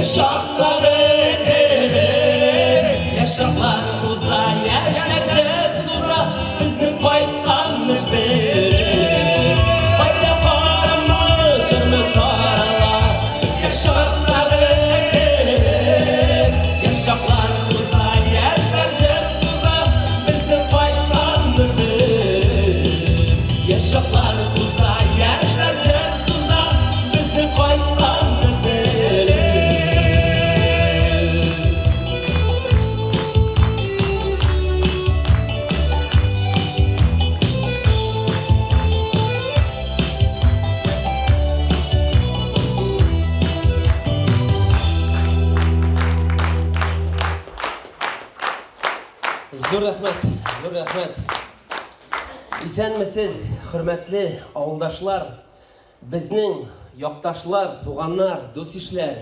Яшь чактагы кебек. Яшь чаклар уза, яшьләр җыр суза, Безнең кайтканны белеп. Кайда карама, җырны тарала, Без яшь чактагы кебек. Яшь чаклар уза, яшьләр җыр суза, Безнең кайтканны белеп. Яшь чаклар уза, яшьләр җыр суза, Безнең кайтканны белеп. Зур рәхмәт, зур рәхмәт. Исәнмесез, хөрмәтле авылдашлар, безнең якташлар, туганнар, дус-ишләр.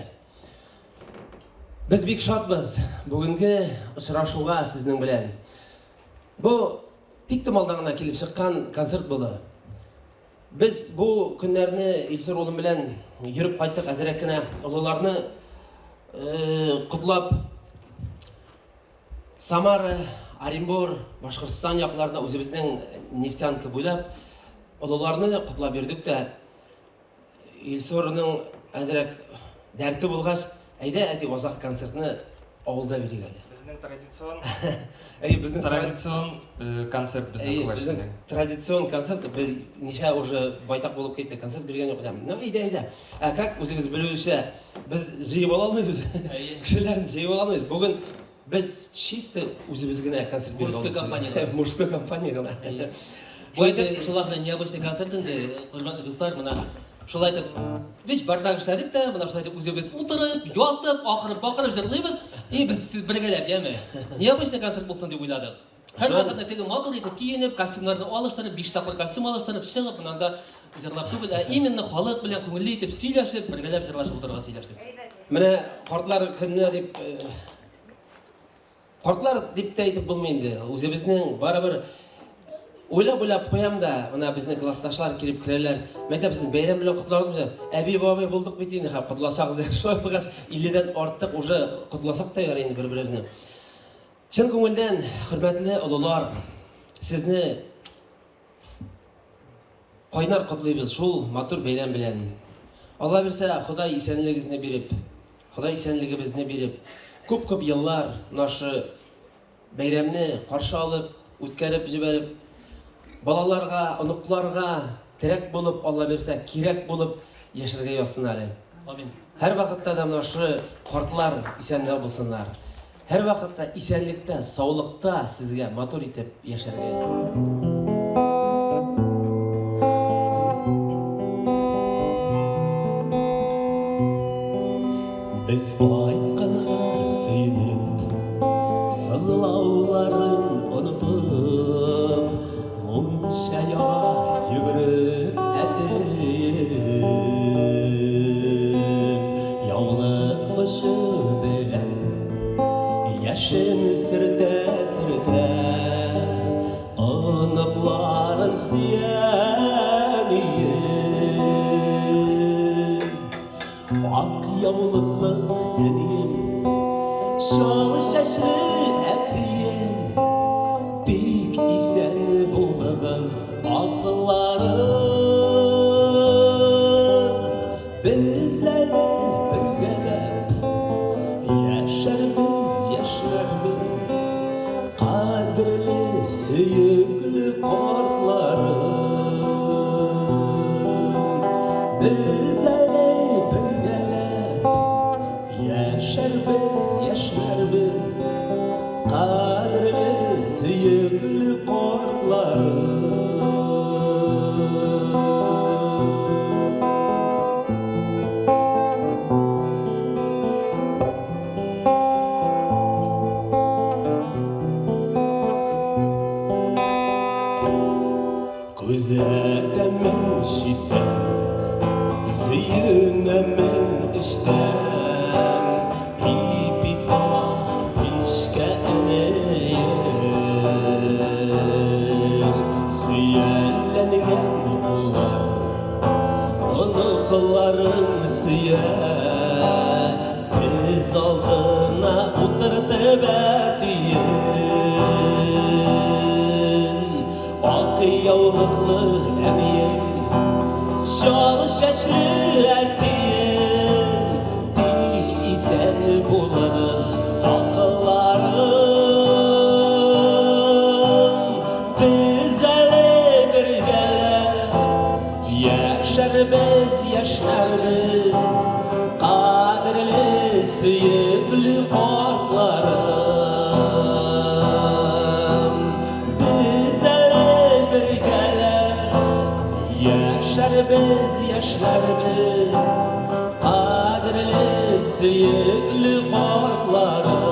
Без бик шатбыз бүгенге очрашуга сезнең белән. Бу тик томалдан гына килеп чыккан концерт булды. Без бу көннәрне Илсур улым белән йөреп кайттык әзрәк кенә олыларны котлап. Самара, Оренбур, Башкортстан якларына үзебезнең нефтянка буйлап олыларны котлап йөрдек тә, Илсурның әзрәк дәрте булгач, әйдә, әти, азаккы концертны авылда бирик әле. Безнең традицион Әйе, безнең традицион концерт безнең Әйе, безнең Күгәрчендә. традицион концерт, без ничә уже байтак булып китте, концерт биргән юк. Ну, әйдә, әйдә. Ә как үзегез белүенчә, без җыеп ала алмыйбыз. Кешеләрне җыеп ала алмыйбыз. Бүген без чисто үзебез генә концерт биреп Мужской алдык. компания гына. Мужской компания гына. Бу инде шулай гына необычный концерт инде, хөрмәтле дуслар, менә шулай итеп без бардак эшләдек тә, менә шулай итеп үзебез утырып, ятып, акырып-бакырып җырлыйбыз, и без бергәләп, яме. Необычный концерт булсын дип уйладык. Һәр вакытны теге матур итеп киенеп, костюмнарны алыштырып, биш тапкыр костюм алыштырып, чыгып, менә анда җырлап түгел, ә именно халык белән күңелле итеп сөйләшеп, бергәләп җырлашып утырырга сөйләштек. Менә картлар көненә дип картлар дип тә әйтеп булмый инде. Үзебезнең барыбер уйлап-уйлап куям да, менә безнең классташлар килеп керәләр. Мәктәп сезне бәйрәм белән котлардым. Әби, бабай булдык бит инде, һәм котласагыз да шулай булгач, 50-дән артык уже котласак та ярый инде бер-беребезне. Чын күңелдән, хөрмәтле олылар, сезне кайнар котлыйбыз шул матур бәйрәм белән. Алла бирсә, Ходай исәнлегегезне биреп, Ходай исәнлегебезне биреп, күп-күп еллар нашы бәйрәмне каршы алып, үткәреп җибәреп, балаларга, оныкларга терәк булып, Алла бирсә, кирәк булып яшәргә язсын әле. Амин. Һәрвакытта да менә шушы картлар исән-сау булсыннар. Һәрвакытта исәнлектә, саулыкта сезгә матур итеп яшәргә язсын. Без кайтканга сөенеп, сызлауларын онытып, мунча яга йөгереп әтием. Яулык очы белән яшен сөртә-сөртә, оныкларын сөя әнием. Ак яулыклы әнием, чал чәчле әтием, бик исән булыгыз, акларым. Без әле бергәләп яшәрбез, яшәрбез, кадерле, сөекле картларым. Без әле бергәләп яшәрбез, яшәрбез, кадерле, сөекле картларым. Күзәтәмен читтән, сөенәмен эчтән, ипи сала мичкә әнием. исән булыгыз, акылларым. Без әле бергәләп яшәрбез, яшьләрбез, кадерле, сөекле картларым. Без әле бергәләп яшәрбез, яшьләрбез, кадерле, сөекле картларым.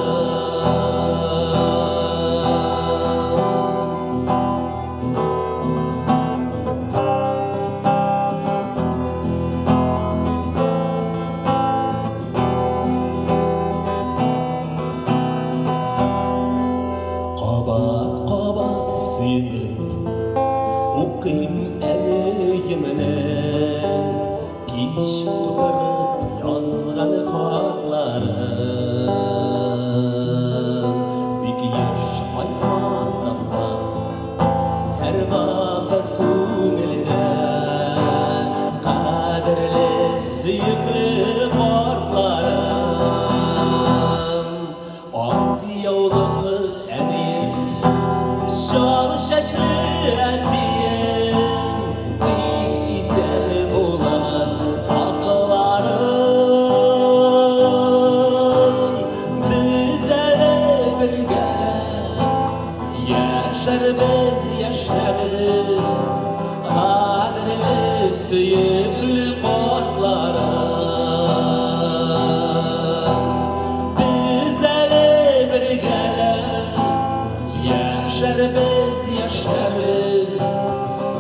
Кабат-кабат сөенеп укыйм әниемнең кич утырып язган хатларын. Бик еш кайтмасам да, һәрвакыт күңелдә кадерле, сөекле картларым. Ак яулыклы әнием, чал чәчле әтием, тик исән булыгыз, акылларым. Без әле бергәләп яшәрбез, яшәрбез, кадерле, сөекле картларым. Без әле бергәләп яшәрбез, яшәрбез,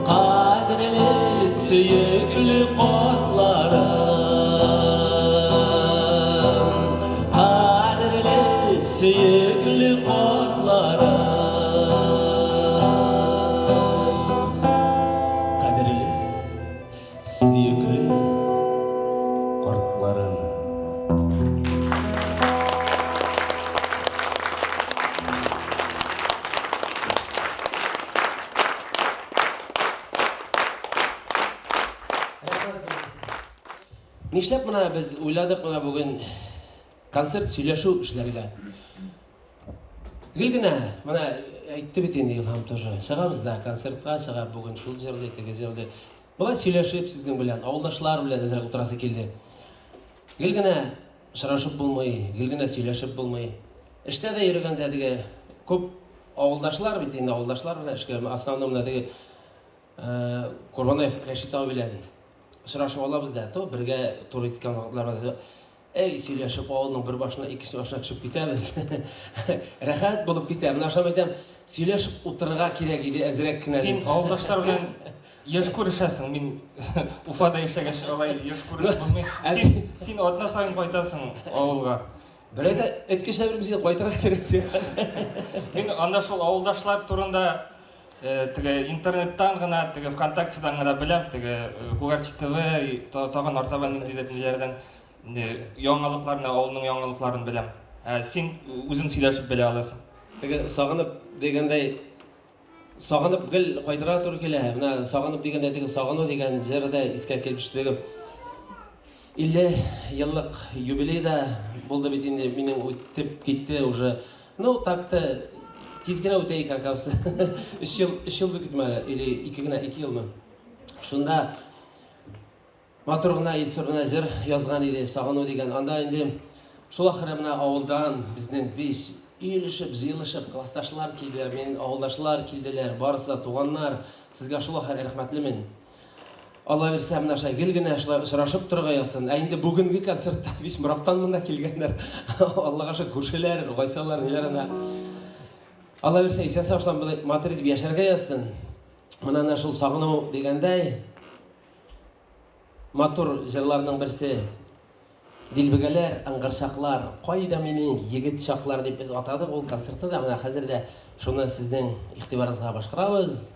кадерле, сөекле картларым. Кадерле, сөекле картларым. Кадерле, сөекле картларым. Нишләп менә без уйладык менә бүген концерт сөйләшү эшләргә? Гел генә менә әйтте бит инде Илһам тоже. Чыгабыз да концертка чыгып бүген шул җырлый, теге җырлый. Болай сөйләшеп сезнең белән, авылдашлар белән әзрәк утырасы килде. Гел генә очрашып булмый, гел генә сөйләшеп булмый. Эштә дә йөргәндә теге күп авылдашлар бит инде, авылдашлар белән эшкә, основном менә теге Курбанаев Рәшит абый белән очрашып алабыз да, то бергә туры иткән вакытларда әй сөйләшеп авылның бер башына, икенче башына төшеп китәбез. Рәхәт булып китә. Менә шуны әйтәм, сөйләшеп утырырга кирәк иде әзрәк кенә. Син авылдашлар белән еш күрешәсең. Мин Уфада яшәгәч алай еш күрешеп булмый. Син атна саен кайтасың авылга. Бер әйтә, әйткәч бер син кайтырга кирәк сиңа. Мин анда шул авылдашлар турында теге интернеттан гына, теге ВКонтактедан гына беләм, теге Күгәрче ТВ, тагын артабан ниндидер ниләрдән яңалыкларны, авылның яңалыкларын беләм. Ә син үзең сөйләшеп белә аласың. Теге сагынып дигәндәй, сагынып гел кайтырга туры килә. Менә сагынып дигәндә теге сагыну дигән җыр да искә килеп төште. Теге 50 еллык юбилей да булды бит инде, минем үтеп китте уже. Ну, так-то тиз генә үтә икән, кажется. 3 ел, 3 ел бит или 2 генә, 2 елмы. Шунда матур гына Илсур менә җыр язган иде, сагыну дигән. Анда инде шул ахыры менә авылдан безнең биш өелешеп, җыелышып классташлар килделәр, минем авылдашлар килделәр, барысы да туганнар. Сезгә шул ахыр рәхмәтлемен. Алла бирсә, менә шулай гел генә шулай очрашып торырга язсын. Ә инде бүгенге концертта биш Морактан монда килгәннәр. Аллага шөкер, күршеләр, Гайсалар, ниләр әнә. Алла бирсә, исән-сау шулай болай матур итеп яшәргә язсын. Менә әнә шул сагыну дигәндәй, матур җырларның берсе. Дилбегәләр, ыңгырчаклар, кайда минем егет чаклар дип без атадык ул концертны да, менә хәзер дә шуны сезнең игътибарыгызга башкарабыз.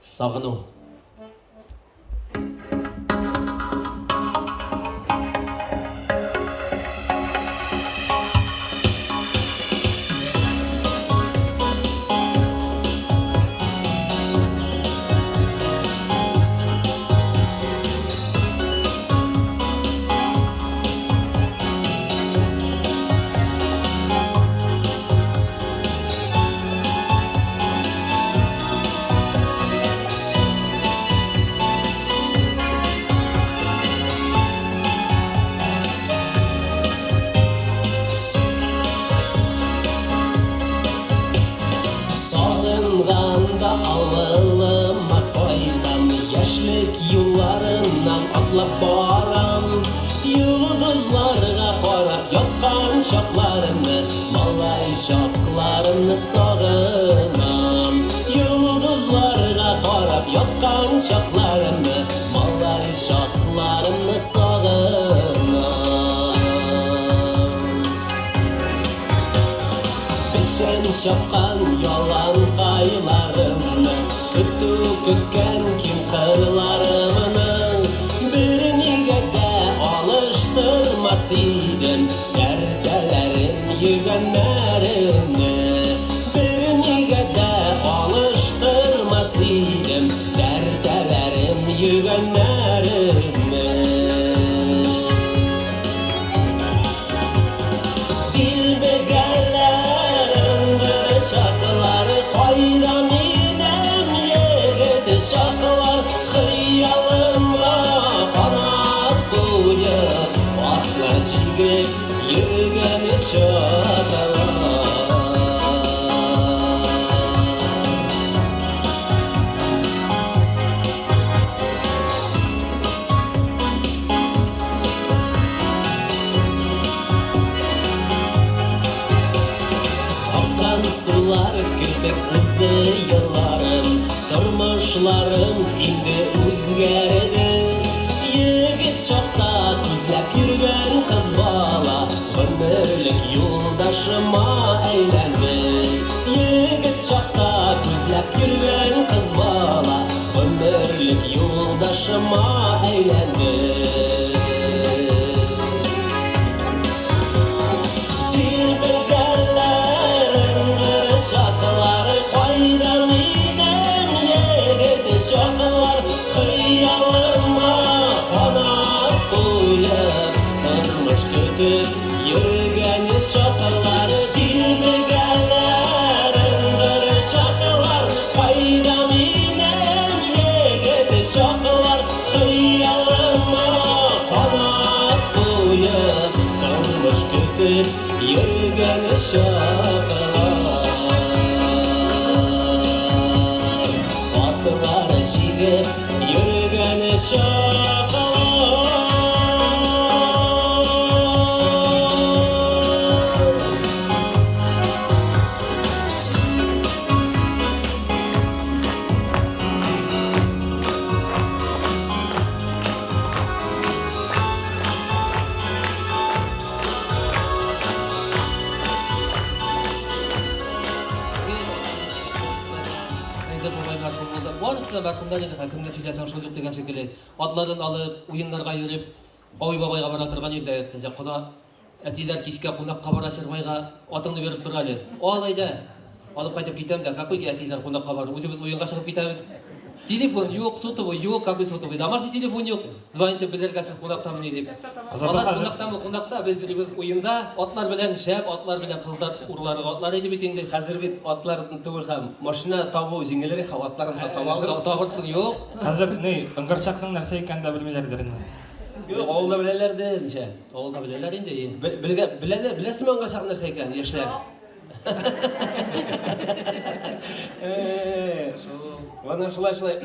Сагыну. чакларымны, малай чакларымны сагынам. Йолдызларга карап яткан чакларымны, малай чакларымны сагынам. Печән чапкан яланкайларымны, көтү көткән киң кырларымны, бернигә дә алыштырмас идем, дәртәләрем, йөгәннәремне. Бернигә дә алыштырмас идем, дәртәләрем, йөгәннәремне. Дилбегәләр, ыңгыр чаклар, кайда минем егет чаклар, хыялымга канат куеп, атлар җигеп йөргән чаклар. Аккан сулар кебек узды елларым, тормышларым инде үзгәрде. Егет чакта күзләп йөргән кыз бала гомерлек юлдашыма әйләнде. Егет чакта күзләп йөргән кыз бала гомерлек юлдашыма әйләнде. Дилбегәләр, ыңгыр чаклар, кайда минем егет чаклар, хыялыма канат куеп, тормыш көтеп йөргән чаклар. Дилбегәләр, ыңгыр чаклар, кайда минем егет чаклар, хыялыма канат куеп, тормыш көтеп йөргән чаклар. Атлар җигеп йөргән чаклар. Хәйдәр бабай мәрхүм булды. Барысы да мәрхүмнәр инде, кемне сөйләсәң шул юк дигән шикелле. Атларын алып, уеннарга йөреп, Кави бабайга бара торган идем дә иртәнчәк. Кода, әтиләр кичкә кунакка бара Чырбайга, атыңны биреп тор әле. Ал әйдә. Алып кайтып китәм дә, какой әтиләр кунакка бару, үзебез уенга чыгып китәбез. Телефон юк, сотовый юк, какой сотовый, домашний телефон юк. Звонить итеп белергә сез кунактамыни дип. Азат Алар хәзер- кунактамы, кунакта, без йөрибез уенда, атлар белән, шәп атлар белән кызлар урларга атлар иде бит инде. Хәзер бит атлар түгел һәм машина табу җиңелрәк, һәм атларын да таба алыр. Табырсың юк. Хәзер ни, ыңгырчакның нәрсә икәнен дә белмиләрдер инде. Юк, авылда беләләр дә ничә. Авылда беләләр инде. Белгә, белә беләсезме ыңгырчак нәрсә икән, яшьләр? Вана шулай шулай.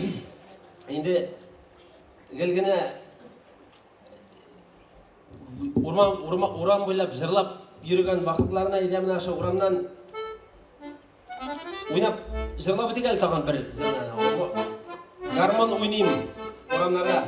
Инде гел генә урман, урман, урам буйлап җырлап йөргән вакытларына әйдә менә шул урамнан уйнап җырлап үтик әле тагын бер җырны. Гармон уйныйм урамнарда.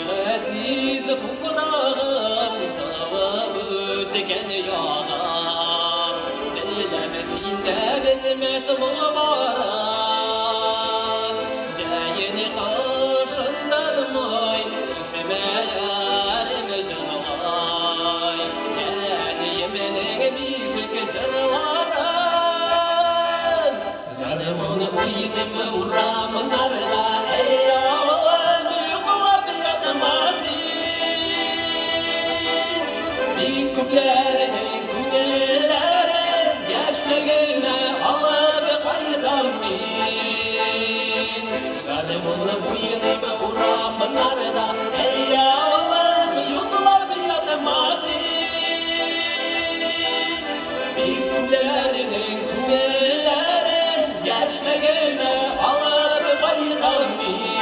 Газиз туфрагым, тавып үскән ягым, беләм синдә бетмәс барам. Җәен кышын тынмый, чишмәләрем җырлай. Әниемнең бишек җырларын. Гармун уйныйм урамнарда, эй, авылым, йоклап ятма син. Бик күпләрнең күңелләрен яшьлегенә алып кайтам мин. Гармун уйныйм урамнарда, эй, авылым, йоклап ятма син. Бик күпләрнең күңелләрен яшьлегенә Яшьлегемә алып кайтам мин.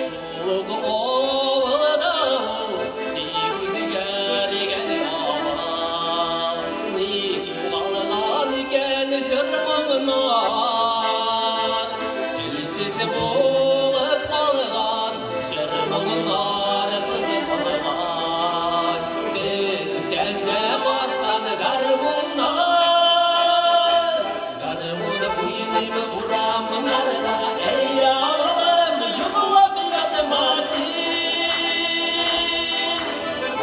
Шул ук авылда ул, тик үзгәргән авыл. Ник югалган икән җыр-моңнар? Телсез булып калган, җыр-моңнарсыз калган. Без үскәндә кайткан гармуннар. Гармун уйныйм урамнарда, әй авылым, йоклап ятма син.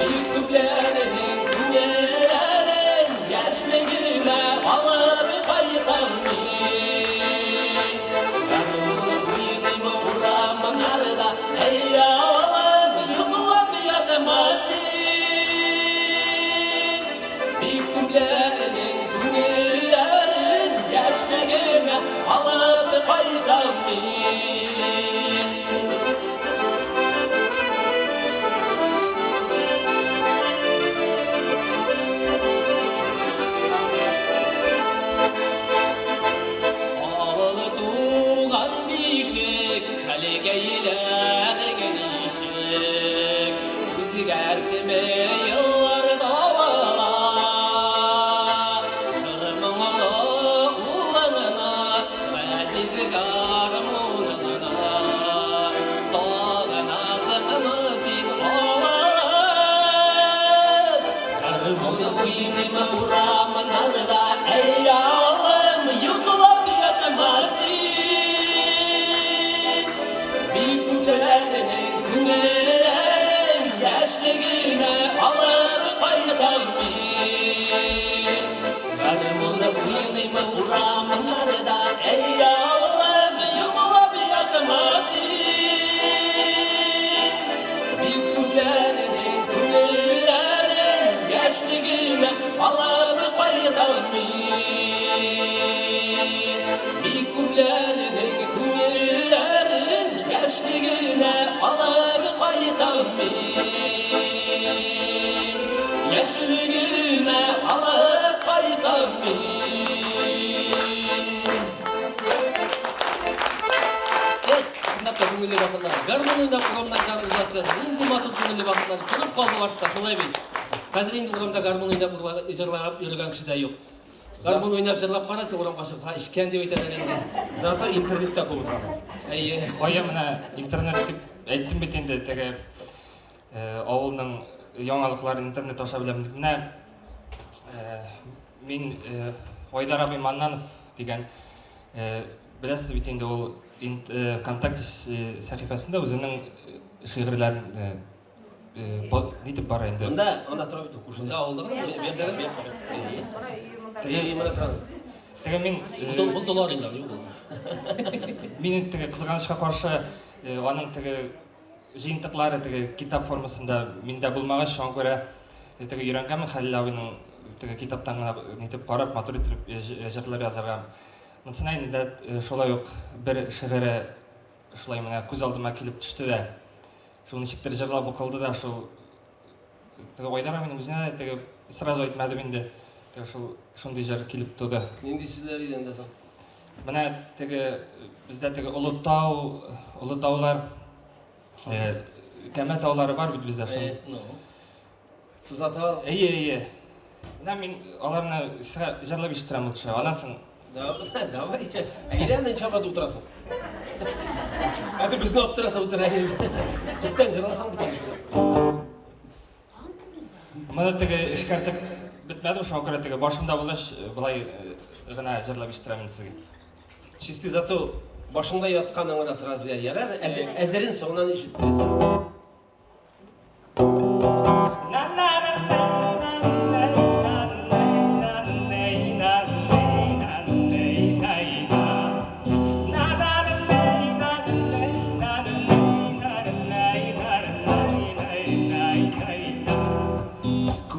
Бик күпләрнең күңелләрен яшьлегемә алып кайтам мин. Гармун уйныйм урамнарда, әй авылым, йоклап ятма син. Бик күпләрнең күңелләрен яшьлегемә алып кайтам мин. Авыл туган бишек, хәлкәйләргә ничек үзгәртме еллар давыла. Җыр моңлы улыңны, газиз гармуныңны сагынасыңмы син, авылым? Гармун уйныйм урамнарда, әй авылым, йоклап ятма син. Бик күпләрнең күңелләрен яшьлегемә алып кайтам мин. Гармун уйныйм урамнарда, әй авылым, йоклап ятма син. Бик күпләрнең күңелләрен яшьлегемә алып кайтам мин. Бик күпләрнең күңелләрен яшьлегемә алып кайтам мин. Яшьлегемә алып кайтам мин. Эй, чынлап та күңелле вакытлар. Гармун уйнап урамнардан узасың. Нинди матур күңелле вакытлар. Торып калды артта, шулай бит. Хәзер инде урамда гармун уйнап җырлап йөргән кеше дә юк. Гармун уйнап җырлап караса, урамга чыгып, ха, эчкән дип әйтәләр инде. Зато интернетта күп утыра. Әйе. Кая менә интернет дип әйттем бит инде, теге авылның яңалыкларын интернет аша беләм дип. Менә мин Айдар абый Маннанов дигән, беләсез бит инде, ул ВКонтакте сәхифәсендә үзенең шигырьләрен нитеп бара инде. Анда тора бит ул күршедә. Монда авылда гына, бездә генә. Теге монда тора. Теге мин Боздылар инде, юк ул. Мин теге кызганычка каршы аның теге җыентыклары теге китап формасында миндә булмагач, шуңа күрә теге өйрәнгәнмен Хәлил абыйның теге китаптан гына нитеп карап, матур итеп җырлар язарга. Монысына инде дә шулай ук бер шигыре шулай менә күз алдыма килеп төште дә, шул ничектер җырлап укылды да, шул теге Айдар абыйның үзенә дә теге сразу әйтмәдем инде. Теге шул шундый җыр килеп туды. Нинди сүзләр иде анда соң? Менә теге бездә теге олы тау, олы таулар, Кәмә таулары бар бит бездә шул. Ну. Сызата. Әйе, әйе. Менә мин аларны сиңа җырлап ишеттерәм лучше. Аннан соң Давай. Әйдә, чабат утырасың. Хәзер безне аптырата утыра. Күптән җырласаң бит. Моны теге эшкәртеп бетмәдем, шуңа күрә теге башымда булгач, болай гына җырлап ишеттерәм инде сезгә. Чистый зато башыңда ятканын гына сразу ярар, әзерен соңыннан ишеттерәсең.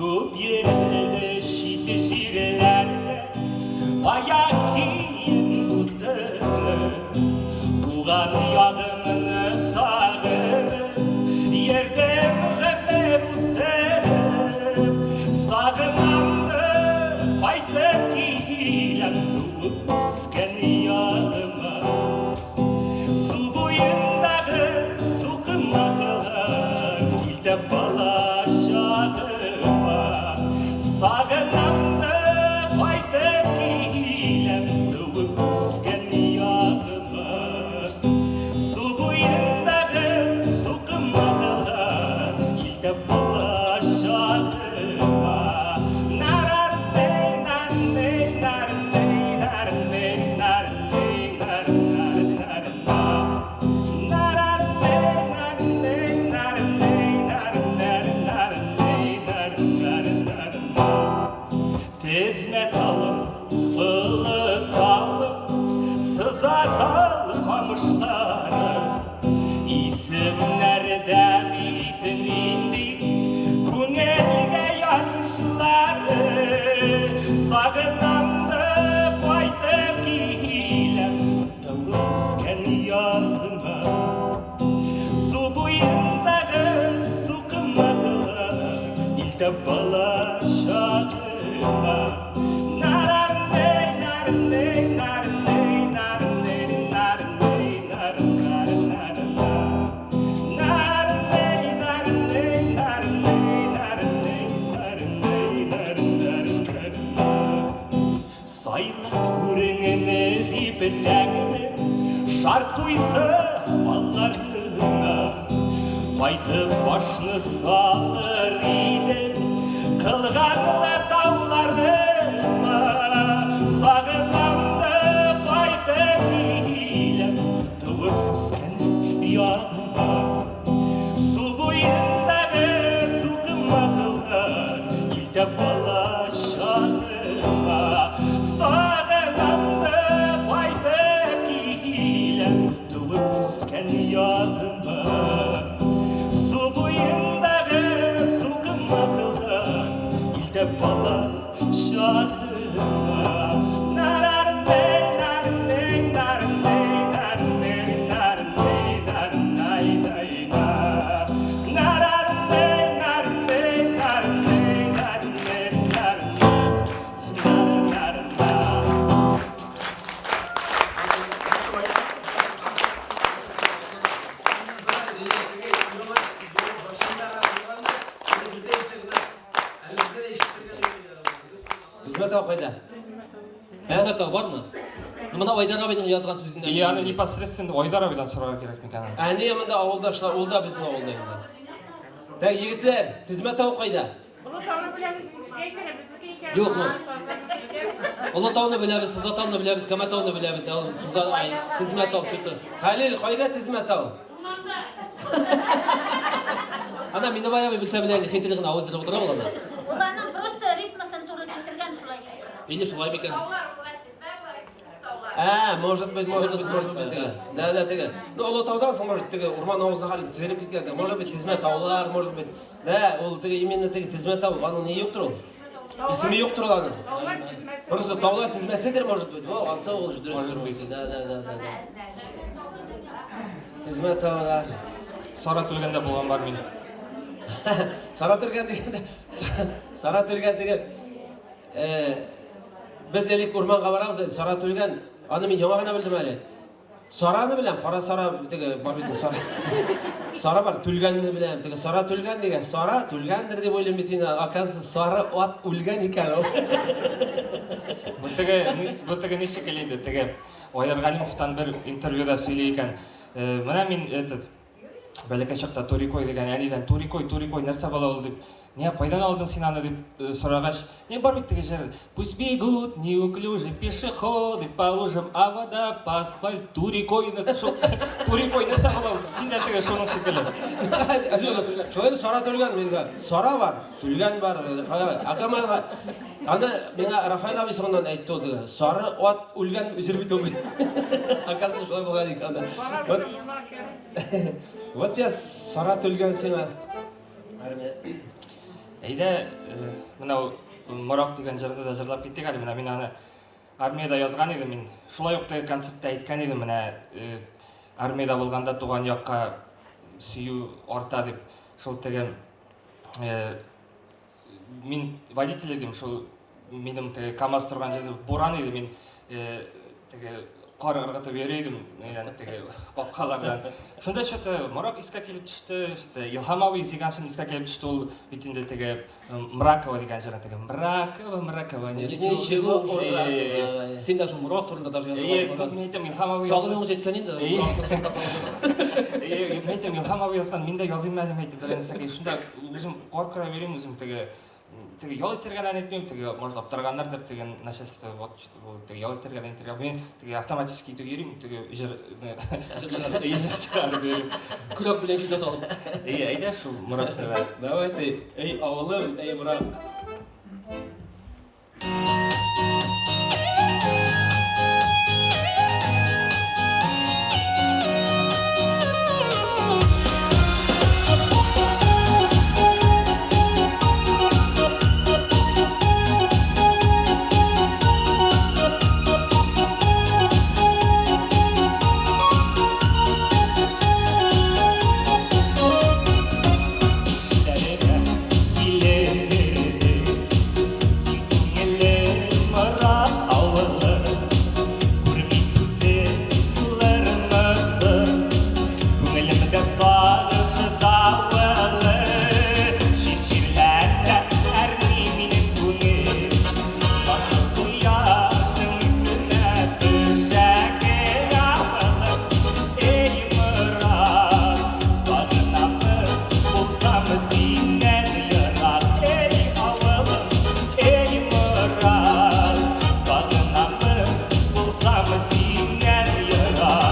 Күп йөрде чит җирләрдә, кая кием туздым, туган ягымны сагынып. Илтә бала чагыма. Нарарней, нарней, нарней, нарней, нарней, нарнар, нарна. Нарарней, нарней, нарней, нарнар, нарней, нарнар, нарна. Тезмә талым, олы талым, Сыза тал камышлары. Исемнәре дә бит нинди күңелгә ятышлары. Сагынам да кайтып киләм туып үскән ягыма. Су буендагы сукмаклар илтә бала чагыма. Нарарней, нарней, нарней, нарней, нарней, нарнар, нарна. Нарней, нарней, нарней, нарней, нарней, нарнар, нарна. Сайла үреңне дип тәңре шарт куйса алларына. Кайтып башны салыр идем кылганлы тауларыма. Сагынам да кайтып киләм туып үскән ягыма. Су буендагы сукмаклар илтә бала чагыма. Сагынам да кайтып киләм туып үскән ягыма. Су буендагы сукмаклар илтә бала чагыма. Нарарней, нарней, нарней, нарней, нарней, нарнай, найна. Нарарней, нарней, нарней, нарней, нарнай, нарнарна. Тезмә тау кайда? Тезмә тау бармы? Ну, менә Айдар абыйның язган сүзеннән. И аны непосредственно Айдар абыйдан сорарга кирәк микән? Ә ни монда авылдашлар, ул да безнең авылда инде. Так, егетләр, Тезмә тау кайда? Юк, ну. Олы тауны беләбез, Сыза тауны беләбез, Кама тауны беләбез. Ә ул Сыза, ай, Тезмә тау что-то. Хәлил, кайда Тезмә тау? Ана Минобай абый белсә белә, хитрый гына авыз итеп утыра ул ана. Ул аның просто рифмасын туры китергән шулай әйтә. Или шулай микән? Ә, может быть, может быть, может быть, теге. Да, да, теге. Ну, Олы таудан соң, может, теге урман авызына хәл тезелеп киткән. Может быть, тезмә таулар, может быть. Да, ул теге именно теге тезмә тау, аның ни юктыр ул? Исеме юктыр ул аның. Просто таулар тезмәседер, может быть. О, ансы ул дөрес. Может быть. Да. Тезмә тау, да. Сара Түлгәндә булган бар мин. Сара Түлгән дигәндә, Сара Түлгән дигән, без элек урманга барабыз әле, Сара Түлгән, аны мин яңа гына белдем әле. Сараны беләм, кара сара теге бар бит сара. Сара бар, Түлгәнне беләм. Теге Сара Түлгән дигән, Сара Түлгәндер дип уйлыйм бит инде. Оказывается, сары ат үлгән икән ул. Бу теге ничек әле инде, теге Айдар Галимовтан бер интервьюда сөйли икән. Менә мин этот бәләкәй чакта Турикой дигән әнидән Турикой, Турикой нәрсә була ул дип, не, кайдан алдың син аны дип сорагач, не бар бит теге җыр, пусть бегут неуклюжие пешеходы по лужам, а вода по асфальту рекой, шул Турикой нәрсә була ул, син дә теге шуның шикелле. Шулай да Сара Түлгән миңа. Сара бар, Түлгән бар. Акама аны миңа Рафаэль абый соңыннан әйтте ул теге. Сары ат үлгән җыр бит ул. Оказывается, шулай булган икән анда. Вот я Сара Түлгән сиңа. Әйдә, менә ул Морак дигән җырны да җырлап киттек әле. Менә мин аны армиядә язган идем мин. Шулай ук теге концертта әйткән идем, менә армиядә булганда туган якка сөю арта дип. Шул теге мин водитель идем, шул минем теге КАМАЗ торган җирдә буран иде, мин теге кар ыргытып йөри идем, ягъни теге капкалардан. Шунда что-то Морак искә килеп төште, что-то Илһам абый Зиганшин искә килеп төште, ул бит инде теге Мракова дигән җыры, теге Мракова, Мракова, Ничего ужасного. Син дә шул Морак турында даже Әйе, язган. мин әйтәм, Илһам абый. Сагынуың җиткән инде. Әйе. Моракның шунда сагынуың. Әйе, мин әйтәм, Илһам абый язган, мин дә языйм әле, мин әйтәм, бер нәрсәгә. Шунда үзем кар көрәп йөрим, үзем теге теге ял итәргә дә әйтмим, теге, может, аптыраганнардыр, теге начальство, вот, что-то бу, теге ял итәргә дә әйтергә. Мин теге автоматически итеп йөрим, теге җыр, җыр чыгарып йөрим. Көрәк белән көйгә салып. Әйе, әйдә шул Моратны да. Давайте, эй, авылым, эй, Морат. Кичләргә килеп керде Күңелем Морат авылы, Күрми күзем юлларыңызны, Күңелемдә сагыш давылы. Чит җирләрдә әрни минем күңел, Назлы кояшың исемә төшә гел авылым. Эй, Морат, сагынамын, булсам синнән ерак. Эй, авылым, эй, Морат, сагынамын, булсам синнән ерак.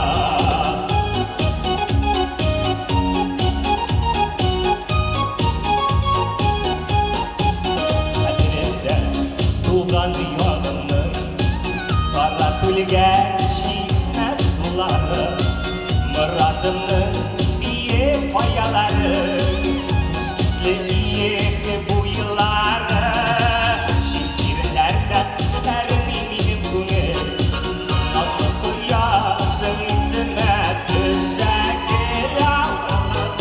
Хәтеремдә туган ягымның Кара күлгә чишмә сулары, Моратымның биек каялары, Күз төсле биек буйлары. Чит җирләрдә әрни минем күңел, Назлы кояшың исемә төшә гел авылым.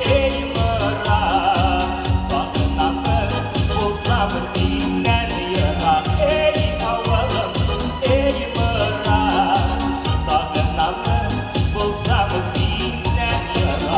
Эй, Морат, сагынамын, булсам синнән ерак. Эй, авылым, эй, Морат, сагынамын, булсам синнән ерак.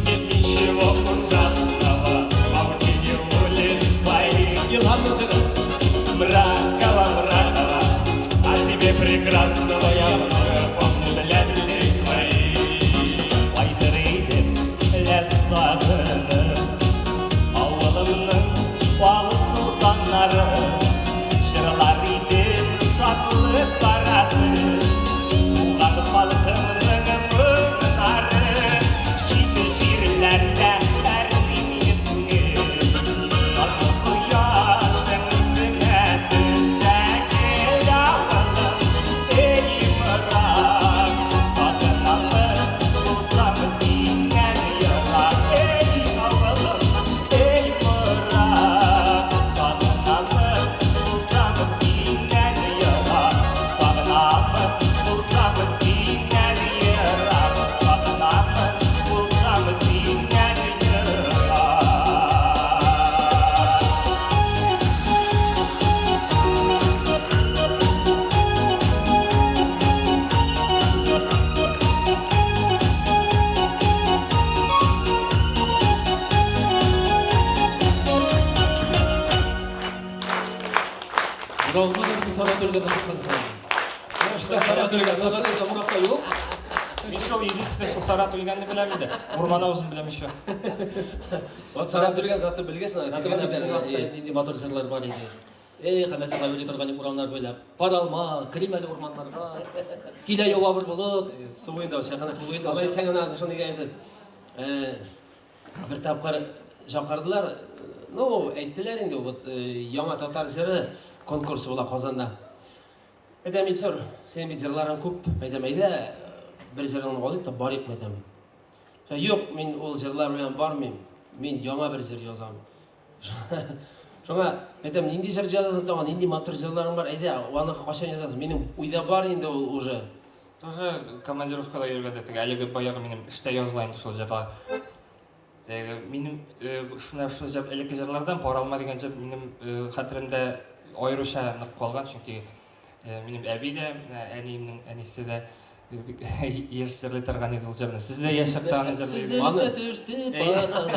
Нет ничего ужасного во мне улиц твоих. Илһам җыры. Мракова, Мракова, о тебе прекрасного я много помню для людей своих. Кайтыр идем ләззатыны, Авылымның алып солтаннары, Җырлар идем шатлык парасы, Туган халкымның моңнары. Чит җирләрдә әрни минем күңел, Назлы кояшың исемә төшә гел авылым. Эй, Морат, сагынамын, булсам синнән ерак. Эй, авылым, эй, Морат, сагынамын, булсам синнән ерак. Сагынамын, булсам синнән ерак. Сагынамын, булсам синнән ерак. Моралны да безне Сара Түлгән кушкан саен. Сара Түлгән. Сара Түлгән Моратта юк. Мин шул единственный шул Сара Түлгәнне беләм инде. Урман авызын беләм еще. Вот Сара Түлгән заты белгәсең, Менә безнең вакытта нинди матур җырлар бар иде. Эй, хәмәсе кайбер торган урамнар буйлап. Пар алма, керим әле урманнарга. Килә ява бер булып. Су буенда чакына. Су буенда Алай әйтсәң ана шуны әйтеп. Бер тапкыр чакырдылар. Ну, әйттеләр инде, вот яңа татар җыры конкурсы була Казанда. Әйтәм, Илсур, синең бит җырларың күп. Әйтәм, әйдә, бер җырыңны алыйк та барыйк, әйтәм. Юк, мин ул җырлар белән бармыйм. Мин яңа бер җыр язам. Шуңа әйтәм, нинди җыр язасың тагын, нинди матур җырларың бар, әйдә, аны кайчан язасың? Минем уйда бар инде ул уже. Тоже командировкада йөргәндә теге әлеге баягы минем эштә языла инде шул җырлар. Теге минем шуна шул җыр элекке җырлардан Пар алма дигән җыр минем хәтеремдә аеруча нык калган, чөнки минем әби дә, әниемнең әнисе дә Бик еш җырлый торган иде ул җырны. Сез дә яшь чакта аны җырлый идегез. Өзелеп тә төште пар алма.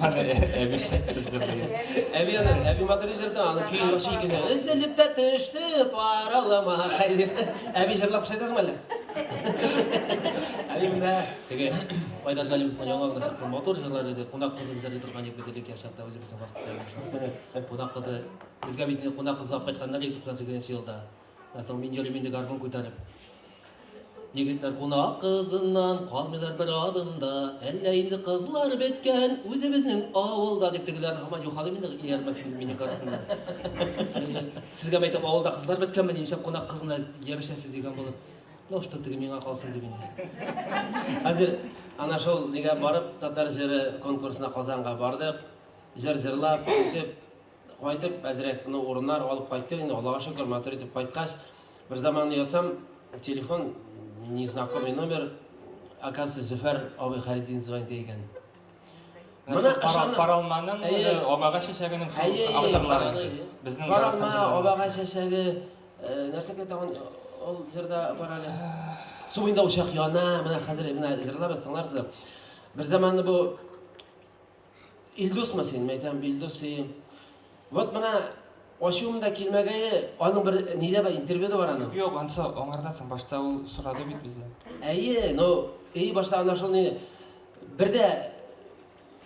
Аны әби иттереп җырлый иде. Әби аны, әби матур җырды, аны көен вообще икенче. Өзелеп тә төште пар алма. Әби җырлап күрсәтәсеңме әллә? Әби монда. Теге Айдар Галимовтан яңа гына чыккан матур җырлар иде. Кунак кызын җырлый торган идек без элек яшь чакта үзебезнең вакытта. Кунак кызы. Безгә бит инде кунак кызы алып кайтканнар иде 98 елда. Ә соң мин йөрим инде гармун күтәреп. Егетләр кунак кызыннан калмыйлар бер адым да. Әллә инде кызлар беткән үзебезнең авылда дип тегеләр һаман юхалыйм инде иярмәсен минем артымнан. Сезгә әйтәм, авылда кызлар беткәнме, нишләп кунак кызына ябышасыз дигән булып. Ну что теге миңа калсын дип инде. Хәзер ана шул нигә барып татар җыры конкурсына Казанга бардык. Җыр җырлап, итеп, кайтып, әзрәк ну урыннар алып кайттык инде, Аллага шөкер, матур итеп кайткач, бер заманны ятсам, телефон, незнакомый номер, оказывается, Зөфәр абый Хәйретдин звонит икән. Менә Паралманың, Абага чәчәгенең шул авторлары. Безнең Паралма, Абага чәчәге, нәрсәгә тагын ул җырда бар әле. Су буенда учак яна, менә хәзер менә җырларбыз, тыңларсыз. Бер заманны бу Илдусмы син? Мин әйтәм, Илдус син. Вот менә ачуым да килмәгәе, аның бер нидә бар, интервьюда бар аның. Юк, ансы аңардан соң башта ул сорады бит бездән. Әйе, но и башта ана шул ни бер дә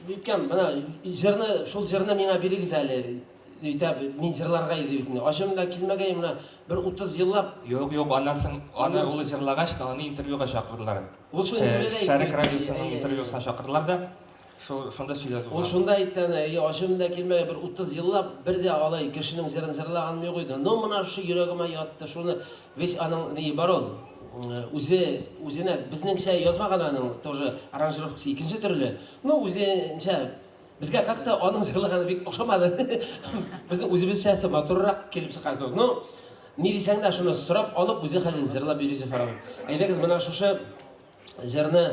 үткән, менә җырны, шул җырны миңа бирегез әле. Әйтә, мин җырларга иде бит инде. Ачуым да килмәгәе, менә бер 30 еллап. Юк, юк, аннан соң аны ул җырлагач та аны интервьюга чакырдылар. Ул шул интервьюда әйтте. Шәрык радиосының интервьюсына чакырдылар да. Шул шунда сөйләде ул. Ул шунда әйтте аны, әйе, ачуым да килмәгәе, бер 30 еллап бер дә алай кешенең җырын җырлаганым юк иде. Но менә шушы йөрәгемә ятты, шуны весь аның ние бар ул. Үзе үзенә безнеңчә язмаган аның тоже аранжировкасы икенче төрле. Ну, үзенчә безгә как-то аның җырлаганы бик ошамады. Безнең үзебезчәсе матуррак килеп чыккан кебек. Ну, ни дисәң дә, шуны сорап алып, үзе хәзер җырлап йөри Зөфәр абый. Әйдәгез, менә шушы җырны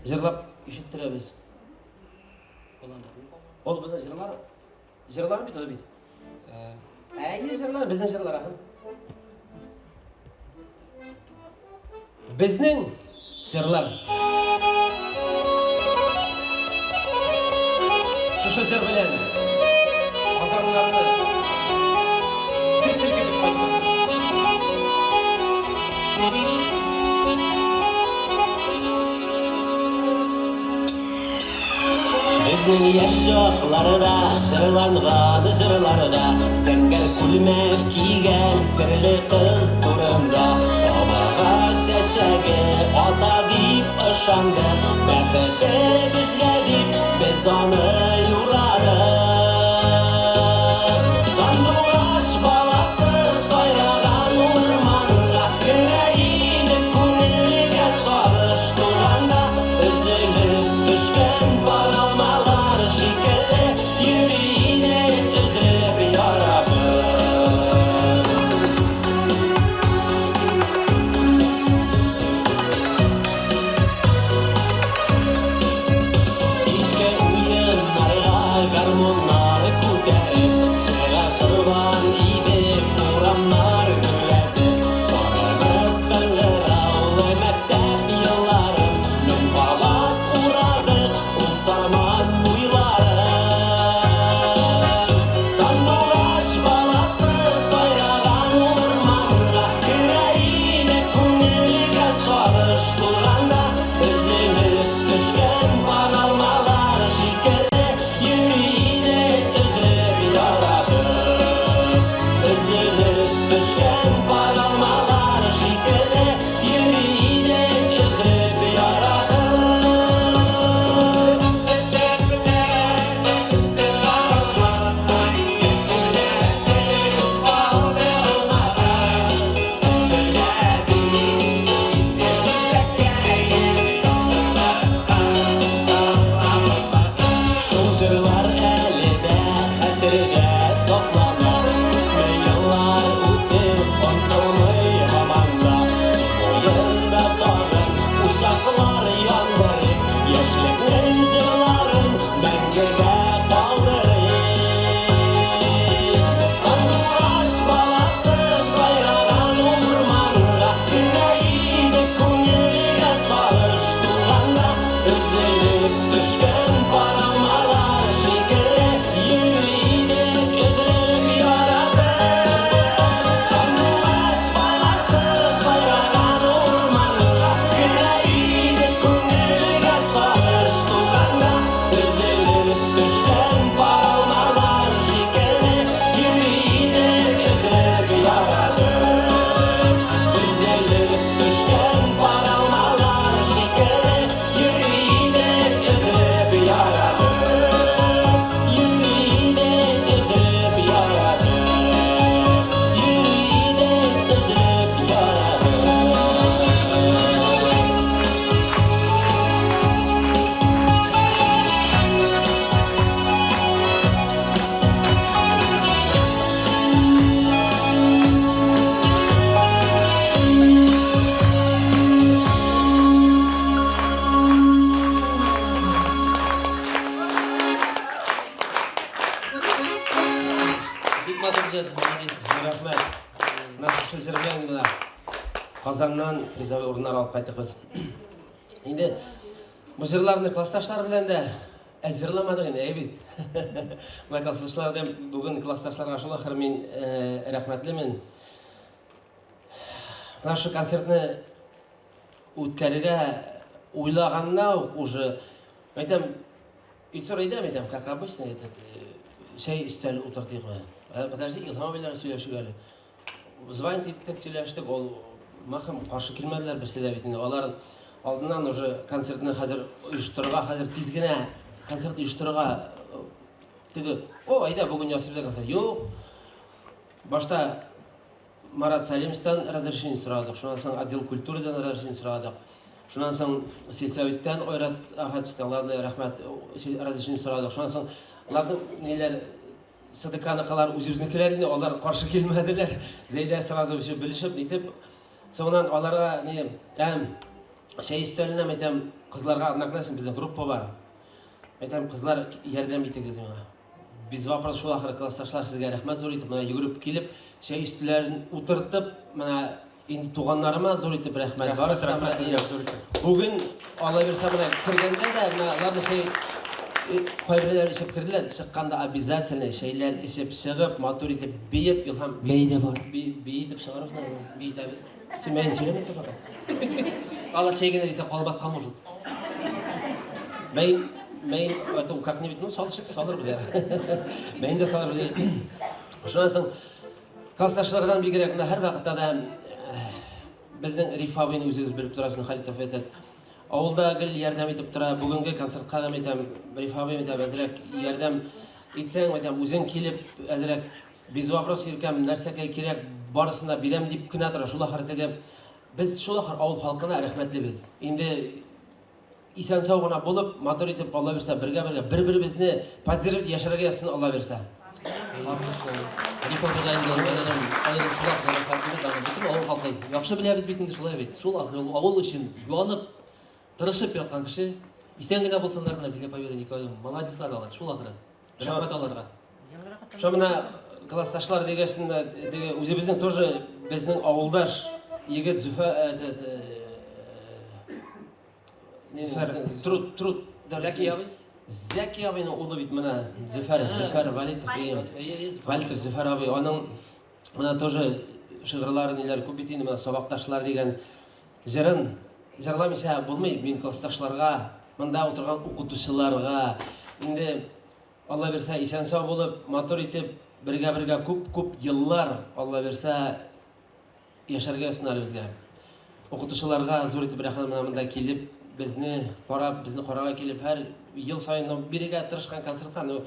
җырлап ишеттерәбез. Ул безнең җырлар, җырлар бит ул бит. Әйе, җырлар, безнең җырлар. Безнең җырлар. Шушы җыр белән Казаннарны дер селкетеп кайттык. Безнең яшь чакларда җырланган җырларда Зәңгәр күлмәк кигән серле кыз турында Абага чәчәге ата дип ышандык Бәхете безгә дип без аны юрадык Сандугач баласы сайраган урманга Керә идек күңелгә сагыш тулганда Өзелеп төшкән пар алмалар шикелле Йөри идек өзеп яратып. Кичке уен Шулардан призовой урыннар алып кайттык без. Инде бу җырларны классташлар белән дә әз җырламадык инде, әйе бит. Менә классташлар да бүген классташларга шул ахыр мин рәхмәтлемен. Менә шул концертны үткәрергә уйлаганнан ук уже әйтәм, Илсур, әйдә, әйтәм, как обычно, этот, чәй өстәле утыртыйк. Подожди, Илһам абый белән сөйләшик әле. Звонить иттек, сөйләштек, ул махом каршы килмәделәр берсе дә бит инде. Алар алдыннан уже концертны хәзер оештырырга, хәзер тиз генә концерт оештырырга теге, о, әйдә, бүген ясыйбыз концерт. Юк. Башта Марат Сәлимовтан разрешение сорадык, шуннан соң отдел культурадан разрешение сорадык. Шуннан соң сельсоветтан Айрат Ахатовичтан, ладно, рәхмәт, разрешение сорадык. Шуннан соң, ладно, ниләр СДКныкылар үзебезнекеләр инде, алар каршы килмәделәр. Зәйдә сразу все белешеп, нитеп, соңыннан аларга не, әм, чәй өстәленә әйтәм, кызларга одноклассник безнең группа бар. Әйтәм, кызлар, ярдәм итегез миңа. Без вопрос шул ахыры классташлар сезгә рәхмәт зур итеп, менә йөгереп килеп, чәй өстәлләрен утыртып, менә инде туганнарыма зур итеп рәхмәт. Барысы рәхмәт сезгә зур итеп. Бүген Алла бирсә менә кергәндә дә менә ладно чәй кайберәүләр эчеп керделәр, чыкканда обязательно чәйләр эчеп чыгып, матур итеп биеп, Илһам Мәй дә бар. Биетеп чыгарабыз, биетәбез. Син мәен сөйләмә инде потом. Алар чәй генә дисә калбаска может. Мәен, мәен, это как-нибудь, ну, салырбыз әле. Мәен дә салырбыз. Шуннан соң классташлардан бигрәк менә һәрвакытта да безнең Риф абыйны үзегез белеп торасыз, Халитов этот. Авылда гел ярдәм итеп тора. Бүгенге концертка да әйтәм, Риф абый әйтәм, әзрәк ярдәм итсәң, әйтәм, үзең килеп, әзрәк без вопрос иркәм, нәрсәкәй кирәк, барысын да бирәм дип кенә тора. Шул ахыр теге без шул ахыр авыл халкына рәхмәтлебез. Инде исән-сау гына булып, матур итеп, Алла бирсә, бергә-бергә, бер-беребезне поддерживать яшәргә язсын, Алла бирсә. Риф абыйга инде аерым, аерым шул ахыр рәхмәтлебез, аны бөтен авыл халкы яхшы беләбез бит инде шулай бит. Шул ахыр ул авыл өчен янып, тырышып яткан кеше. Исән генә булсыннар менә Зилә апа белән икәү. Молодецлар алар, шул ахыры. Рәхмәт аларга. Шо менә классташлар дигәч, теге үзебезнең тоже безнең авылдаш егет Зөфә этот Труд, труд. Зәки абый. Зәки абыйның улы бит менә Зөфәр, Зөфәр Валитов. Валитов Зөфәр абый, аның менә тоже шигырьләре ниләр күп бит инде, менә Сабакташлар дигән җырын җырламыйча булмый. Мин классташларга, монда утырган укытучыларга инде Алла бирсә исән-сау булып, матур итеп, бергә-бергә күп-күп еллар Алла бирсә яшәргә язсын әле безгә. Укытучыларга зур итеп рәхмәт менә монда килеп, безне карап, безне карарга килеп, һәр ел саен ну, бирергә тырышкан концертка, ну,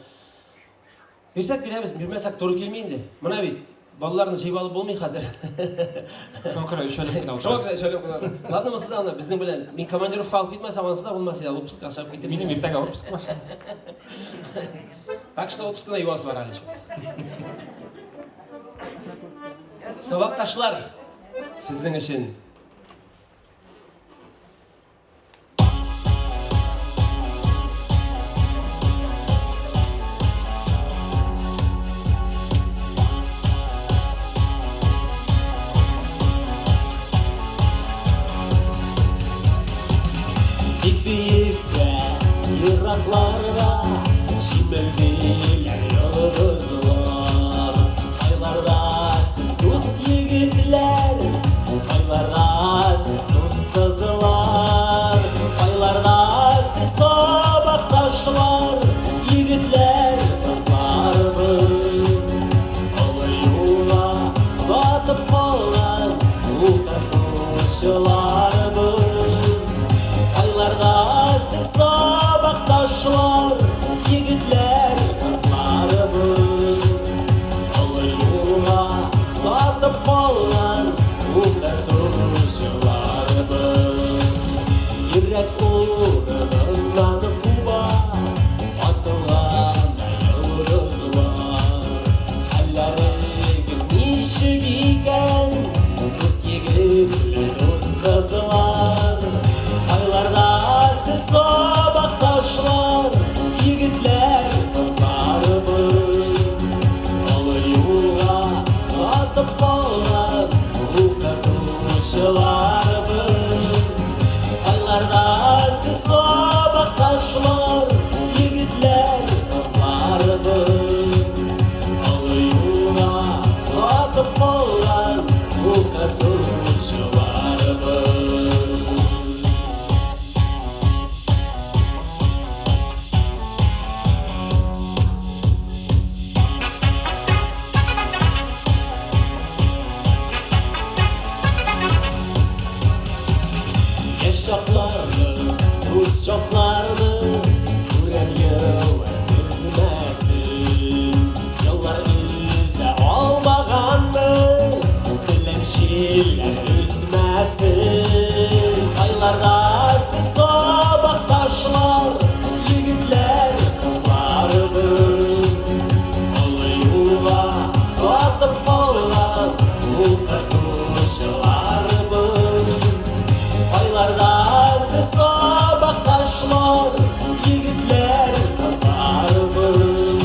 бирсәк бирәбез, бирмәсәк туры килми инде. Менә бит, балаларны җыеп алып булмый хәзер. Шуңа күрә өчәүләп кенә Шуңа күрә өчәүләп кенә. Ладно, монысы да аны безнең белән. Мин командировка алып китмәсәм, анысы да булмас иде, отпускка чыгып китеп. Минем иртәгә отпуск башлана. Так что отпускына юасы бар әле. Сабакташлар, сезнең өчен. Бик биектә, еракларда Җимелделәр йолдызлар. Кайларда сез, дус егетләр, Кайларда сез, дус кызлар, Кайларда сез, сабакташлар, Егетләр, кызлар без. Олы юлга сатып калган Укытучыларыбыз. Кайларда сез, сабакташлар, Егетләр, кызларыбыз. Олы юлга сатып калган Укытучыларыбыз. Йөрәк урыныннан куба Атылган йолдызлар. Хәлләрегез ничек икән, Дус егетләр, дус кызлар? Кайларда сез, сабакташлар, Егетләр, кызларыбыз? Олы юлга сатып калган Укытучыларыбыз. чакларны, дус чакларны күрәм еллар өзмәсен. Еллар өзә алмаганны, теләм җилләр өзмәсен. Кайларда сез сабакташлар, егетләр, кызларыбыз? Олы юлга сатып калган укытучыларыбыз. Кайларда сез сабакташлар, егетләр, кызларыбыз?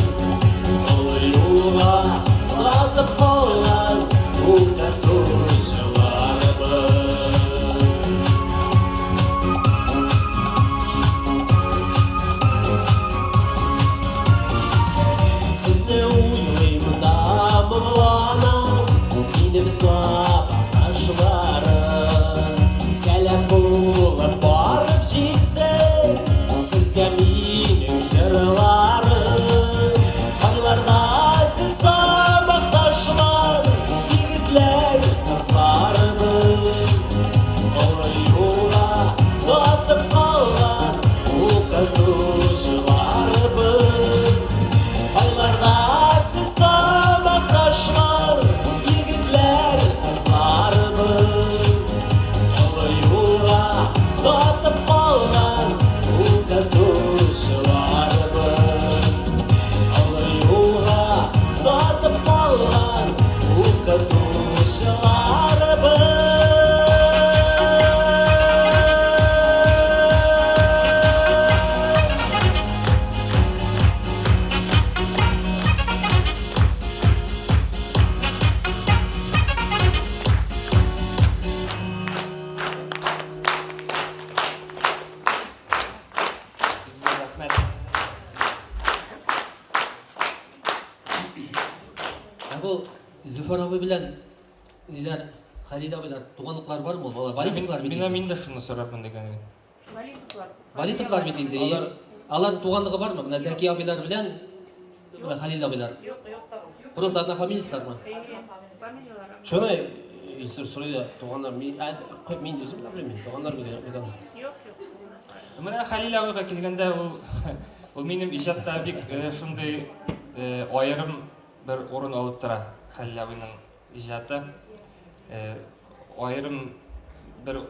Олы юлга сатып калган укытучыларыбыз. Сезне уйлыйм да моңланам, минем сабакташларым. Сәлам булып барып җитсен сезгә минем җырларым. Кайларда сез сабакташлар, егетләр, кызларыбыз? Олы юлга сатып калган укытучыларыбыз. Кайларда сез сабакташлар, егетләр, кызларыбыз? Олы юлга сатып калган укытучыларыбыз. Олы юлга сатып калган укытучыларыбыз. Бик зур рәхмәт. Ә бу Зөфәр абый белән ниләр, Хәлил абыйлар туганлыклар бармы ул? Алар Валитовлар бит Мин инде. мин дә шуны сорармын дигән идем. Валитовлар. Валитовлар бит инде. Алар- Алар туганлыгы бармы? Менә Зәки абыйлар белән менә Хәлил абыйлар. Юк, юк та ул. Просто однофамилецлармы? Әйе, фамилияләре. Шуны Илсур сорый да, туганнар, мин, ә, мин үзем дә белмим, туганнар микән, юк микән? Юк, юк. Менә Хәлил абыйга килгәндә, ул ул минем иҗатта бик шундый аерым бер урын алып тора. Хәлил абыйның иҗаты аерым бер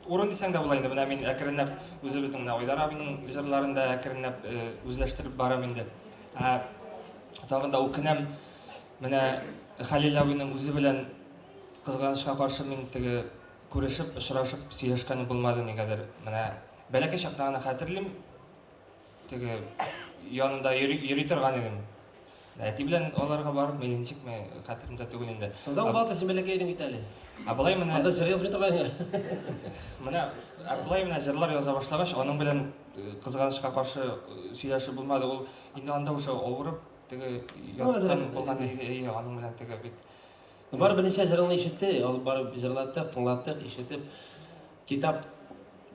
урын дисәң дә була инде. Менә мин әкренләп үзебезнең менә Айдар абыйның җырларын да әкренләп үзләштереп барам инде. Ә тагын да үкенәм, менә Хәлил абыйның үзе белән кызганычка каршы мин теге күрешеп, очрашып сөйләшкәнем булмады нигәдер. Менә бәләкәй чакта гына хәтерлим, теге янында йөри, йөри торган идем. Әти белән аларга барып, мин ничекме, хәтеремдә түгел инде. Шунда ук балта син бәләкәй идең бит әле. Ә болай менә Анда җыр язмый торган идең. Менә ә болай менә җырлар яза башлагач, аның белән кызганычка каршы сөйләшеп булмады. Ул инде анда уже авырып, теге яткан булган иде, әйе, аның белән теге бик Бар берничә җырыңны ишетте, алып барып җырлаттык, тыңлаттык, ишетеп, китап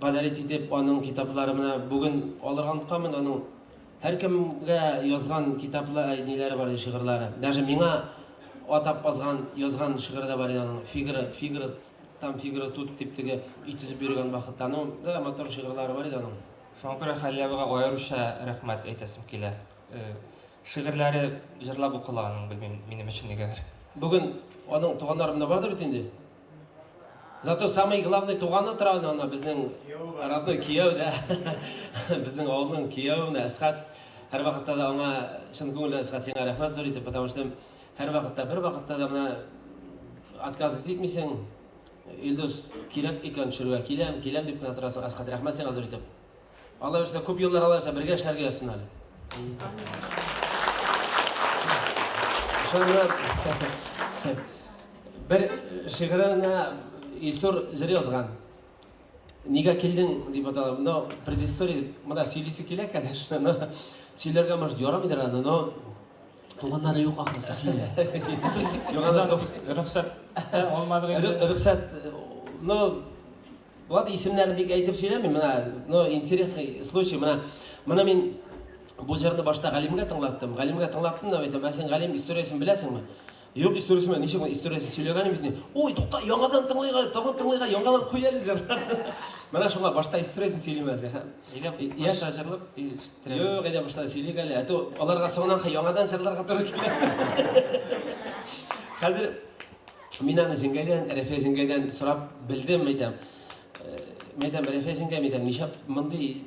подарить итеп, аның китаплары менә бүген алырга онытканмын, аның һәркемгә язган китаплар, ниләре бар иде, шигырьләре. Даже миңа атап язган, язган шигыре дә бар иде аның. Фигура, фигура, там фигура тут дип теге өй төзеп йөргән вакытта. Ну, да, матур шигырьләре бар иде аның. Шуңа күрә Хәлил абыйга аеруча рәхмәт әйтәсем килә. Шигырьләре җырлап укыла аның, белмим, минем өчен нигәдер. Бүген аның туганнары монда бардыр бит инде. Зато самый главный туганы тора ана безнең родной кияү дә. Безнең авылның кияве менә Әсхәт. Һәр вакытта да аңа чын күңелдән Әсхәт сиңа рәхмәт зур итеп, потому что һәр вакытта, бер вакытта да менә отказывать итмисең. Илдус кирәк икән төшерергә киләм, киләм дип кенә торасың. Әсхәт, рәхмәт сиңа зур итеп. Алла бирсә, күп еллар алла бирсә бергә эшләргә язсын әле. Шуны бер шигыренә Илсур җыр язган. Нигә килдең дип атала. Но предыстория монда сөйлисе килә, конечно, но сөйләргә может ярамыйдыр аны, но Туганнары юк ахрысы, сөйлә. Без аны рөхсәт тә алмадык инде. Рөхсәт, но Булат исемнәрен бик әйтеп сөйләмим, менә, но интересный случай, менә, моны мин бу җырны башта Галимгә тыңлаттым. Галимгә тыңлаттым да әйтәм, ә син Галим историясен беләсеңме? Юк, историясе ничек историясе сөйләгәнем бит. Ой, тукта, яңадан тыңлыйк әле, тагын тыңлыйк әле, яңадан куй әле җырларны. Менә шуңа башта историясен сөйлим әзер. Әйдә, башта җырлап ишеттерәбез. Юк, әйдә башта сөйлик әле. Ә то аларга соңыннан яңадан җырларга туры килә. Хәзер мин аны җиңгәйдән, Рәфия җиңгәйдән сорап белдем, әйтәм. Мәйтәм, Рәфия җиңгәй, мәйтәм, нишләп мондый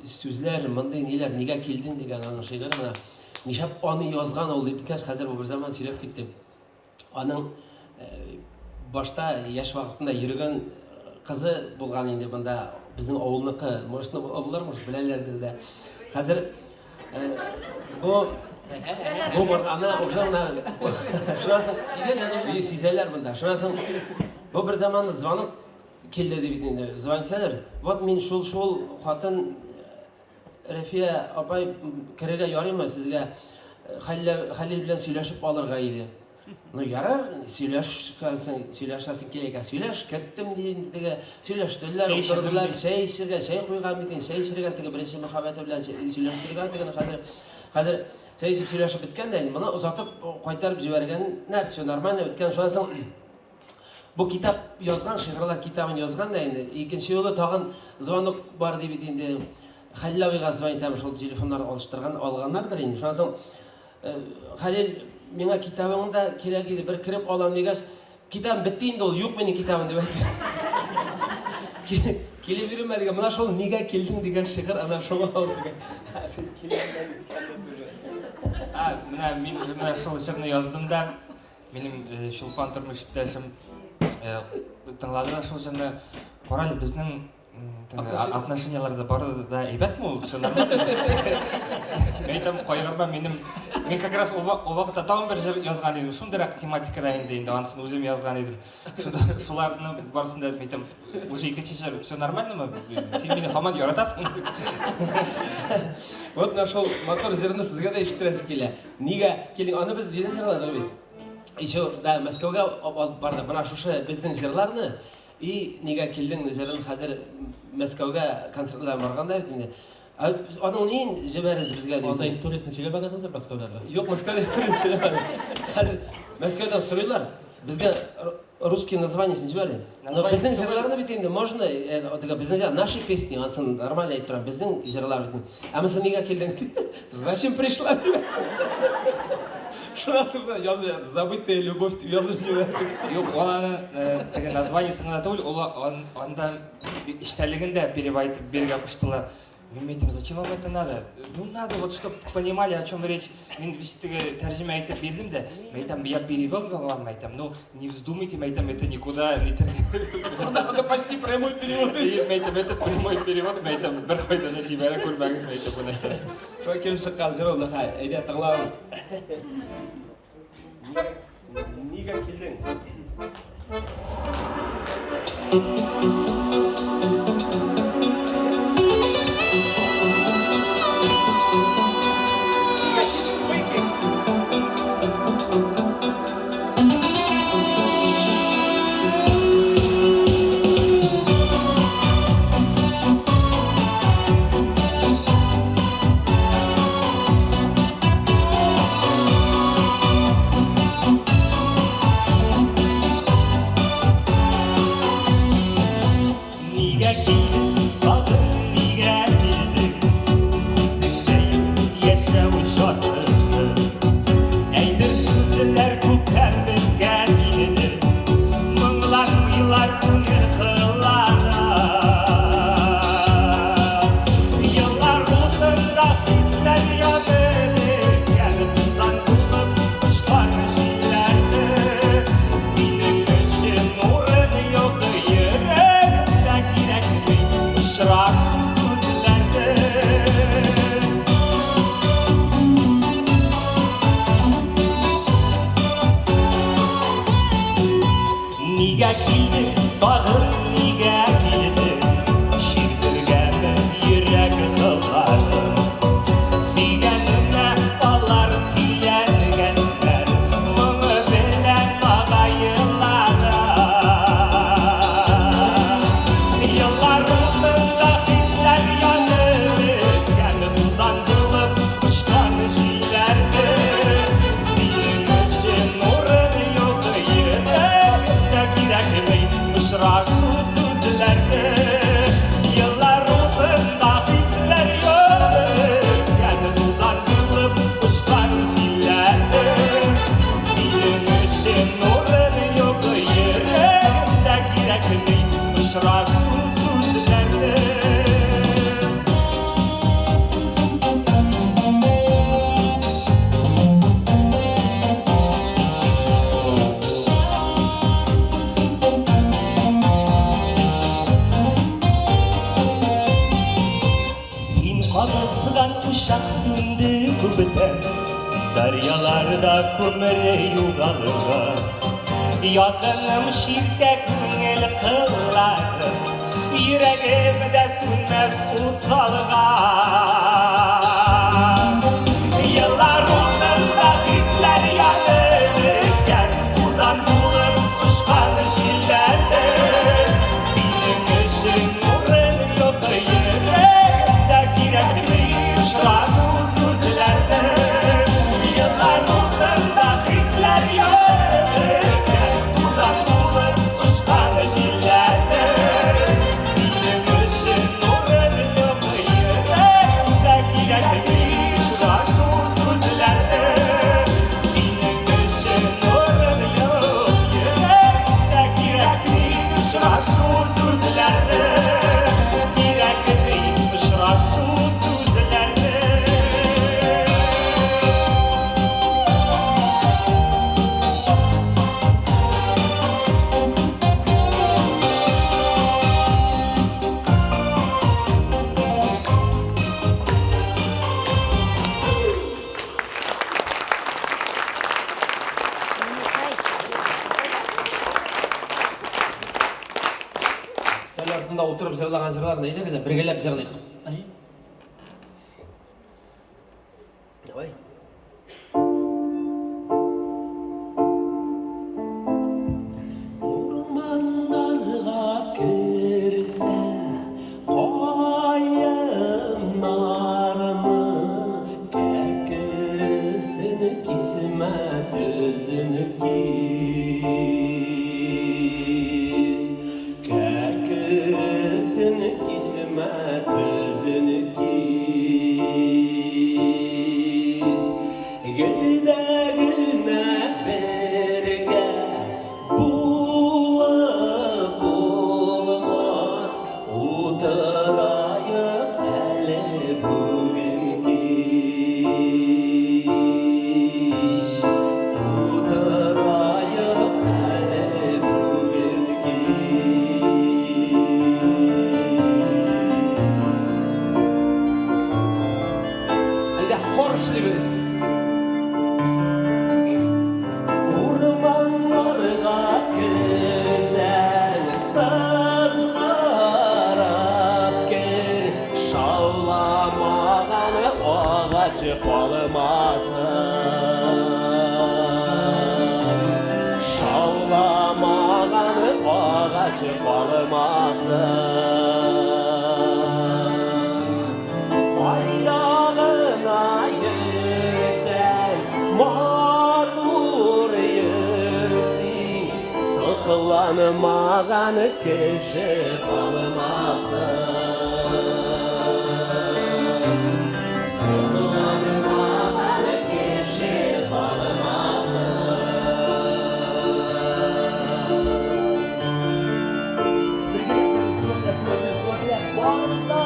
сүзләр, мондый ниләр, нигә килдең дигән аның шигыре менә. Нишләп аны язган ул дип әйткәч, хәзер бу бер заман сөйләп китте. Аның башта яшь вакытында йөргән кызы булган инде монда безнең авылныкы. Может, олылар, может, беләләрдер дә. Хәзер бу бу ана уже менә шуннан соң сизәләр уже. Сизәләр монда. Шуннан соң бу бер заманны звонок килде дип бит инде. Звонить итәләр. Вот мин шул-шул хатын Рәфия апай, керергә ярыймы сезгә? Хәлил, Хәлил белән сөйләшеп алырга иде. Ну, ярар, сөйләшкәнсең, сөйләшәсең килә икән, сөйләш, керттем ди инде теге, сөйләштеләр, утырдылар, чәй эчергә, чәй куйган бит инде, чәй эчергән теге беренче мөхәббәте белән сөйләштергән тегене хәзер. Хәзер чәй эчеп сөйләшеп беткән дә инде, моны озатып кайтарып җибәргәннәр, все нормально беткән. Шуннан соң бу китап язган, шигырьләр китабын язган да инде. Икенче юлы тагын звонок бар ди бит инде. Хәлил абыйга звонить итәм, шул телефоннар алыштырган, алганнардыр инде. Шуннан соң Хәлил, миңа китабың да кирәк иде, бер кереп алам дигәч, китабым бетте инде ул, юк минем китабым дип әйтте. Килеп йөрмә дигән, менә шул нигә килдең дигән шигырь ана шуңа ул дигән. Син килгәннән уже. А, менә мин менә шул җырны яздым да, минем Чулпан тормыш иптәшем тыңлады да шул җырны. Карале, безнең отношенияләрдә бары да әйбәтме ул? Все нормально. Мин әйтәм, кайгырма, минем мин как раз ул вакытта тагын бер җыр язган идем. Шундыйрак тематикада инде, инде анысын үзем язган идем. Шуларны барысын да әйтәм, уже икенче җыр, все нормальномы? Син мине һаман яратасың. Вот менә шул матур җырны сезгә дә ишеттерәсе килә. Нигә килдең? Аны без нидән җырладык бит? Еще, да, Мәскәүгә алып бардык. Менә шушы безнең җырларны. И нигә килдең җырын хәзер Мәскәүгә концертларга барганда бит инде. Ә аның ниен җибәрегез безгә дип. Анда историясен сөйләмәгәнсеңдер Мәскәүдәге. Юк, Мәскәүдә историясен сөйләмәдем. Хәзер Мәскәүдән сорыйлар, безгә русский названиесен җибәр дип. Но безнең җырларны бит инде можно, теге безнең җыр, наши песни, анысын нормально әйтеп торам, безнең җырлар бит. Ә монысы нигә килдең? Зачем пришла? Шуннан соң без язып, забытая любовь дип язып җибәрдек. Юк, ул аны теге названиесен генә түгел, ул анда эчтәлеген дә переводить бирергә куштылар. Мин әйтәм, зачем вам это надо? Ну, надо, вот, чтобы понимали, о чем речь. Мин бит теге тәрҗемә итеп бирдем дә, мин әйтәм, я перевел вам, әйтәм, ну, не вздумайте, мин әйтәм, это никуда не Анда почти прямой перевод. Мин әйтәм, это прямой перевод, мин әйтәм, бер кайда да җибәрә күрмәгез, мин әйтәм, бу нәрсәне. Шулай килеп чыккан җыр ул, хәй, әйдә тыңлагыз. Нигә килдең? Янган учак сүнде күптән, Дәрьяларда күмере югалган. Якыным читтә күңел кыллары, Йөрәгемдә сүнмәс ут салган. Еллар утында хисләр янып беткән, Тузан булып очкан җилләрдә. Синең өчен урын юк йөрәгемдә, Кирәкми очрашу сүзләре. Еллар утында хисләр янып беткән, Тузан булып очкан җилләрдә. Синең өчен урын юк йөрәгемдә, Кирәкми очрашу сүзләре. Синең өчен урын юк йөрәгемдә, Кирәкми очрашу сүзләре. Кирәкми очрашу сүзләре. Өстәл артында утырып җырлаган җырларны әйдәгез, бергәләп җырлыйк. Әй. Давай. Урманнарга керсәң, каеннарның кәкресен кисмә, төзен кис. Кәкресен кисмә, төзен кис. Гелдә генә бергә булып булмас, Утырайык әле бүген кич. Утырайык әле бүген кич. Әйдә, хор эшлибез. Урманнарга керсәң, сызгырып кер, Шауламаган агач калмасын. Шауламаган агач калмасын. Кайда гына йөрсәң, матур йөрсең, Сокланмаган кеше калмасын. Сокланмаган кеше калмасын. Барыбыз да!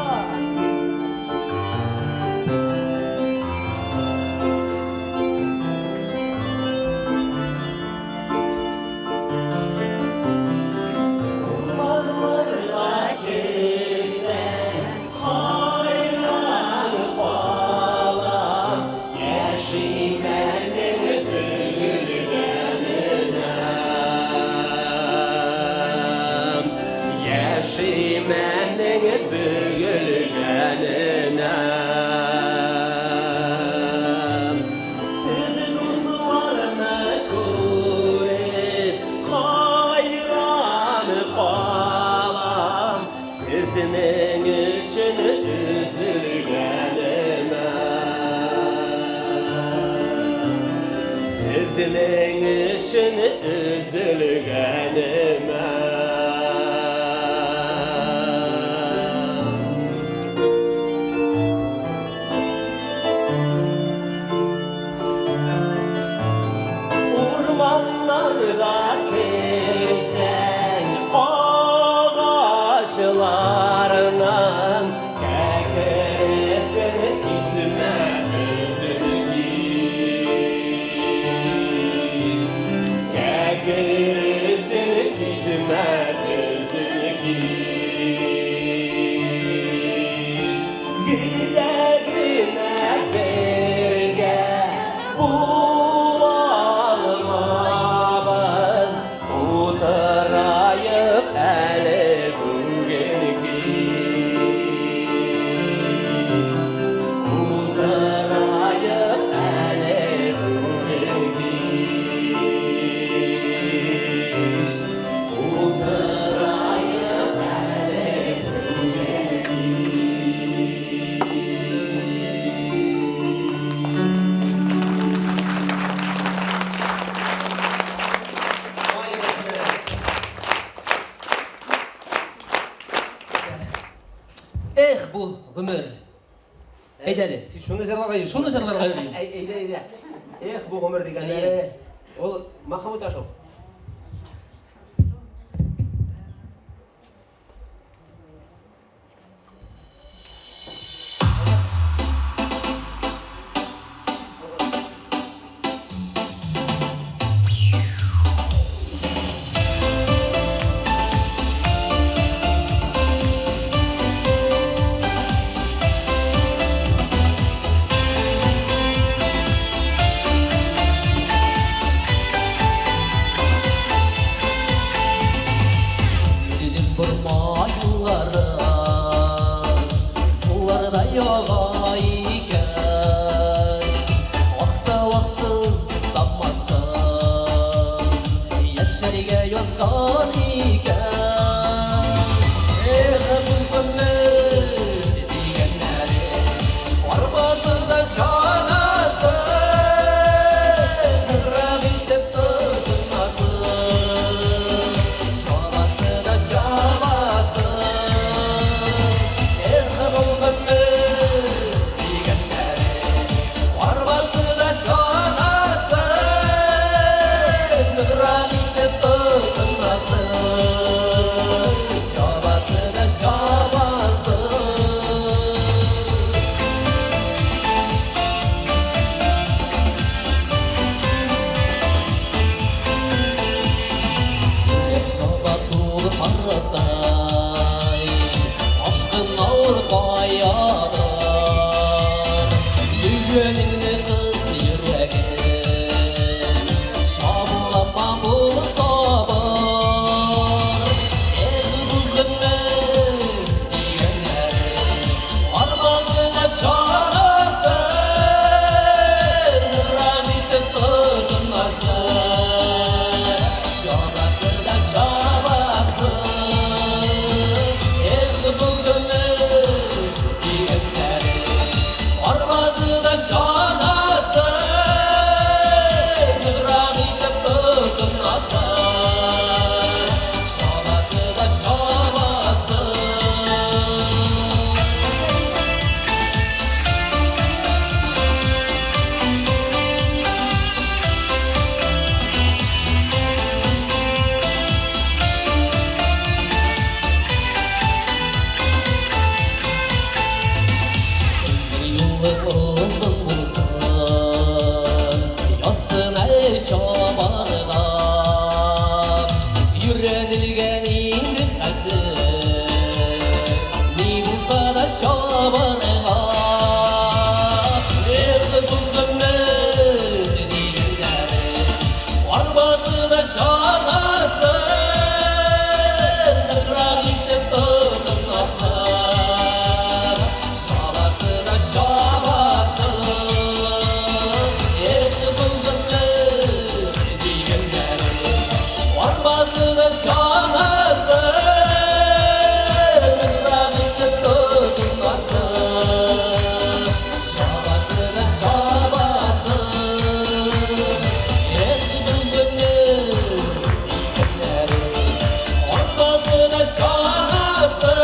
Урманнарга керсәң, хайран калам, Яшимәнең бөгелгәненә. Яшимәнең бөгелгәненә. Сез дусларны күреп, хайран калам, Сезнең өчен өзелгәнемә. Сезнең өчен өзелгәнемә. Урманнарга керсәң, агачларның кәкресен кисмә, төзен кис. Кәкресен кисмә, Эх, бу гомер. Әйдә әле. Син шуны җырларга йөрисең. Шуны җырларга йөрим. Әйдә, әйдә. Эх, бу гомер дигәннәре. Ул махап үтә шул. Йөрдем борма юллары, суларда яга икән. Акса аксын, таммасын, яшәргә язган икән. Эх, бу гомер дигәннәре, арбасында чанасы, ныграк итеп тотынасы, чабасы да чабасы. Эх, бу гомер дигәннәре, арбасы да чанасы, ныграк итеп тотынасы, чабасы да чабасы. Йөрәк чаба тулпардай, ашкына ул каядыр. Сөйгәнеңне кыз йөрәген, чабулама бул сабыр. Эх, бу гомер дигәннәре, арбасына чанасы, ныграк итеп тотынасы, чабасы да чабасы. Эх, бу гомер дигәннәре, арбасы да чанасы, ныграк итеп тотынасы, чабасы да чабасы. Юлы озын булсын, язсын әле чабарга. Өйрәнелгән инде хәзер, ни булса да чабарга. Эх, бу гомер дигәннәре, арбасы да чанасы, ныграк итеп тотынасы, чабасы да чабасы. Эх, бу гомер дигәннәре, арбасы да чанасы, ныграк итеп тотынасы, чабасы да чабасы. Эх, бу гомер дигәннәре, арбасы да чанасы,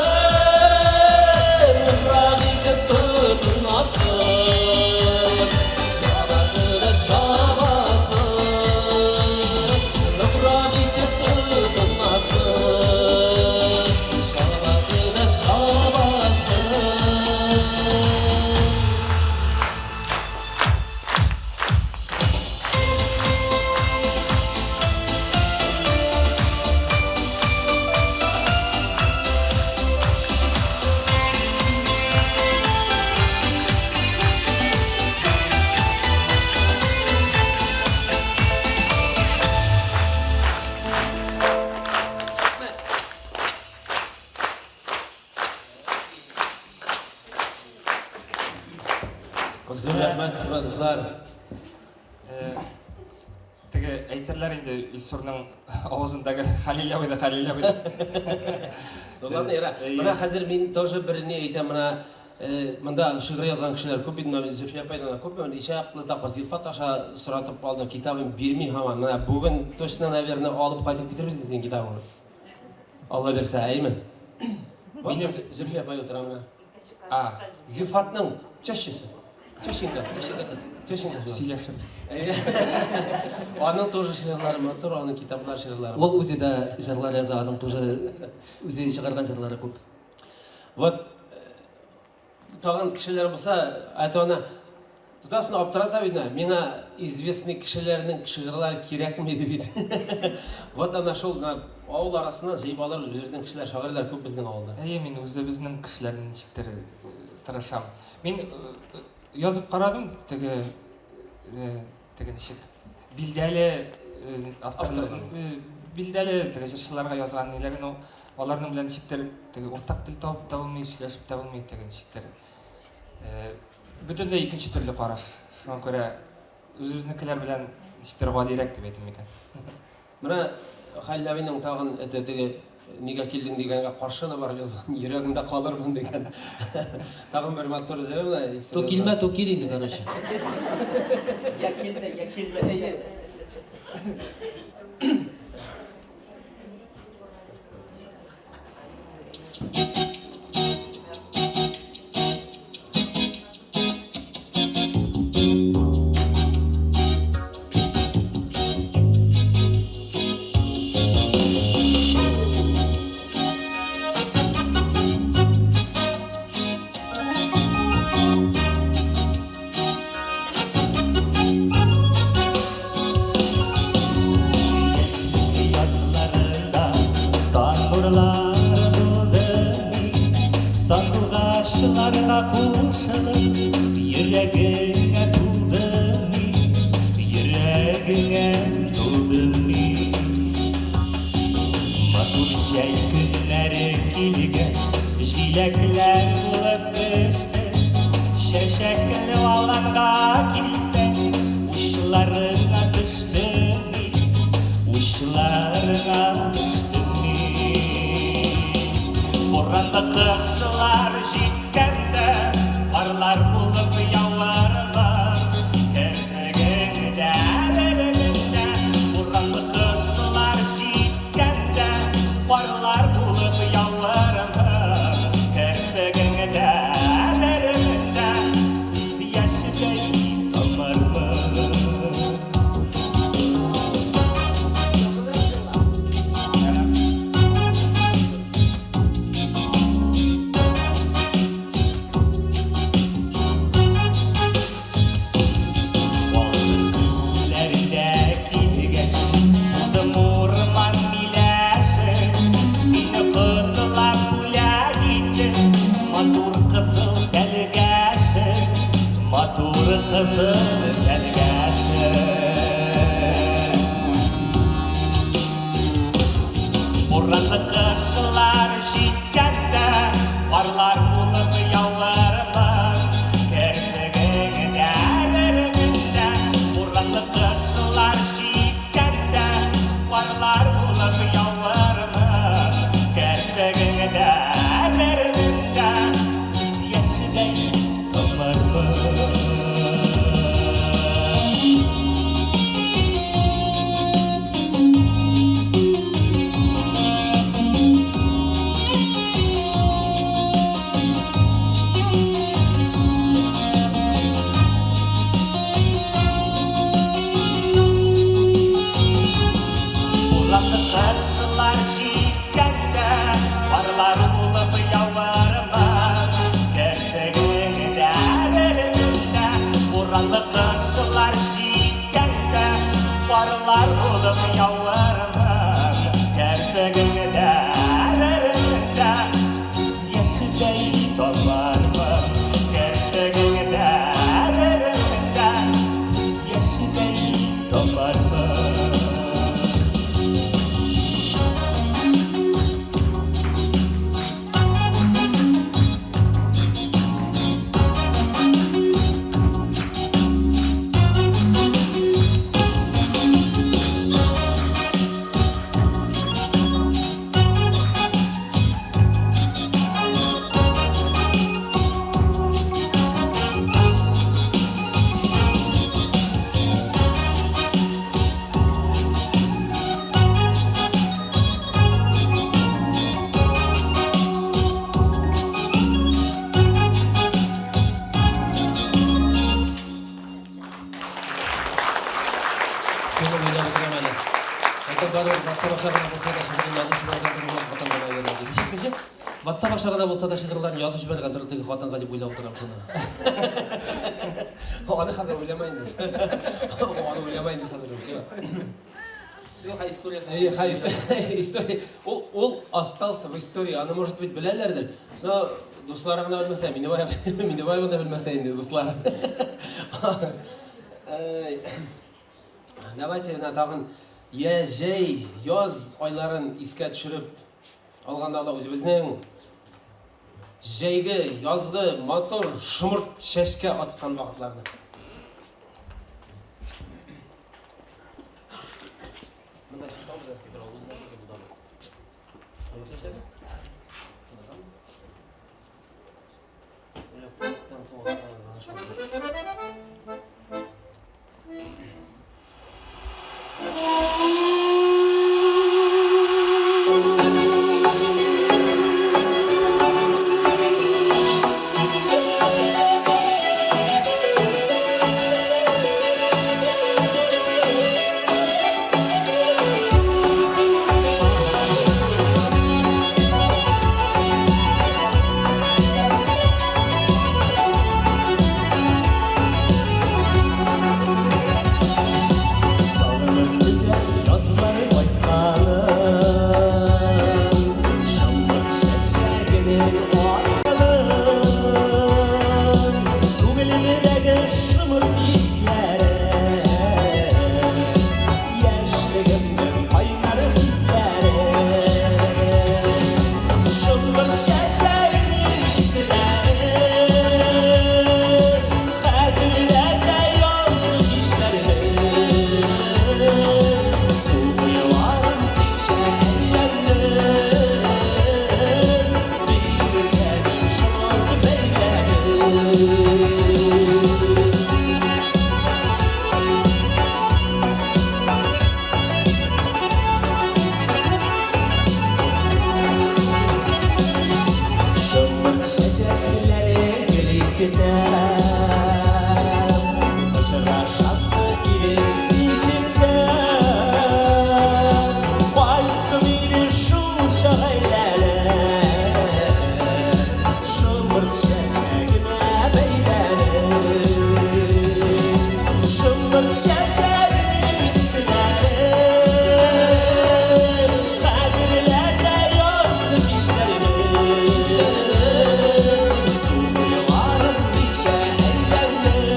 ныграк итеп тотынасы, чабасы да чабасы. Ныграк итеп тотынасы, чабасы да чабасы. Зур рәхмәт, хөрмәтле дуслар. Теге әйтерләр инде Илсурның авызындагы Хәлил абый да Хәлил абый дип. Ну ладно, яра. Менә хәзер мин тоже бер ни әйтәм, менә монда шигырь язган кешеләр күп бит, менә Зөлфия апайдан да күп, мин ничә тапкыр Зилфат аша соратып алдым, китабын бирми һаман. Менә бүген точно, наверное, алып кайтып китербез синең китабыңны. Алла бирсә, әйме? Минем Зөлфия апай утыра менә. А, Зифатның тещасы. Тещенька. Тещенькасы. Тещенькасы. Сөйләшербез. Аның тоже шигырьләре матур, аның китаплар шигырьләре. Ул үзе дә җырлар яза, аның тоже үзе чыгарган җырлары күп. Вот тагын кешеләр булса, әйтә ана тотасың аптырата бит, миңа известный кешеләрнең шигырьләре кирәкми дип бит. Вот ана шул авыл арасыннан җыеп алыр үзебезнең кешеләр, шагыйрьләр күп безнең авылда. Әйе, мин үзебезнең кешеләрне ничектер тырышам. Мин язып карадым, теге теге ничек билдәле авторлар, билдәле теге җырчыларга язган ниләр, но аларның белән ничектер теге уртак тел табып та булмый, сөйләшеп тә булмый, теге ничектер. Бөтенләй икенче төрле караш. Шуңа күрә үзебезнекеләр белән ничектер гадирәк дип әйтим микән. Менә Хәлил абыйның тагын это теге нигә килдең дигәнгә каршы да барып язган, йөрәгеңдә калырмын дигән. Тагын бер матур җыры менә. То килмә, то кил инде, короче. Я килмә, я килмә. Язларында тамырлар булды мин, Сандугачларга кушылып, йөрәгеңә тулдым мин, йөрәгеңә тулдым мин. Матур җәй көннәре килгәч, җиләкләр булып пеште. Чәчәкле аланга килсәң, учларыңа төштем мин, учларыңа төштем мин. Буранлы кышлар җиткәндә, карлар булып явармын. Керфегеңдә, лелегеңдә, буранлы кышлар җиткәндә, карлар булып явармын. Керфегеңдә, лелегеңдә, күз яшедәй тамармын. Алтын көзләрдә килгәч, булдым урман миләше. Сине котлап бүләк иттем, матур кызыл тәлгәше, матур кызыл тәлгәше. Буранлы кышлар җиткәндә, карлар булып явармын. Керфегеңдә, лелегеңдә, буранлы кышлар җиткәндә, карлар булып явармын. Керфегеңдә, лелегеңдә, күз яшедәй тамармын. Буранлы кышлар җиткәндә, карлар булып явармын. Керфегеңдә, лелегеңдә, буранлы кышлар җиткәндә, карлар булып явармын. Керфегеңдә, лелегеңдә, күз яшедәй тамармын. Керфегеңдә, лелегеңдә, күз яшедәй тамармын. аша гына булса да шигырен язып җибәргәндер ул хатынга, наверное. Ничек, ничек? WhatsApp аша гына булса да шигырьләрен язып җибәргәндер теге хатынга дип уйлап утырам шуны. Аны хәзер уйлама инде. Аны уйлама инде хәзер. Юк, историясе. Әйе, ха, история. Ул остался в истории. Аны, может быть, беләләрдер. Но дуслары гына белмәсә, Миннебай гына белмәсә инде, дуслар. Ай. Давайте менә тагын я җәй, яз айларын искә төшереп алганда да үзебезнең җәйге, язгы матур шомырт чәчкә аткан вакытларны. Монда чыгабыз да китер ул нәрсә булды. Шомырт чәчәге? Менә куяктан соң аткан гына шомырт. Сагынып көтәм язлар кайтканын, Шомырт чәчәгенең ачылын. Күңелемдәге шомырт исләре, Яшьлегемнең кайнар хисләре. Шомырт чәчәгенең исләре, Хәтерләтә язгы кичләрне. Су буйларын кичә әйләндем, Биргәнең шомырт бәйләмен. Шомырт чәчәкләре гөл искетә, Очрашасы килеп бишектә. Кайтсын иде шул чак әйләнеп, Шомырт чәчәгенә бәйләнеп. Шомырт чәчәгенең исләре, Хәтерләтә язгы кичләрне. Су буйларын ничә әйләндем,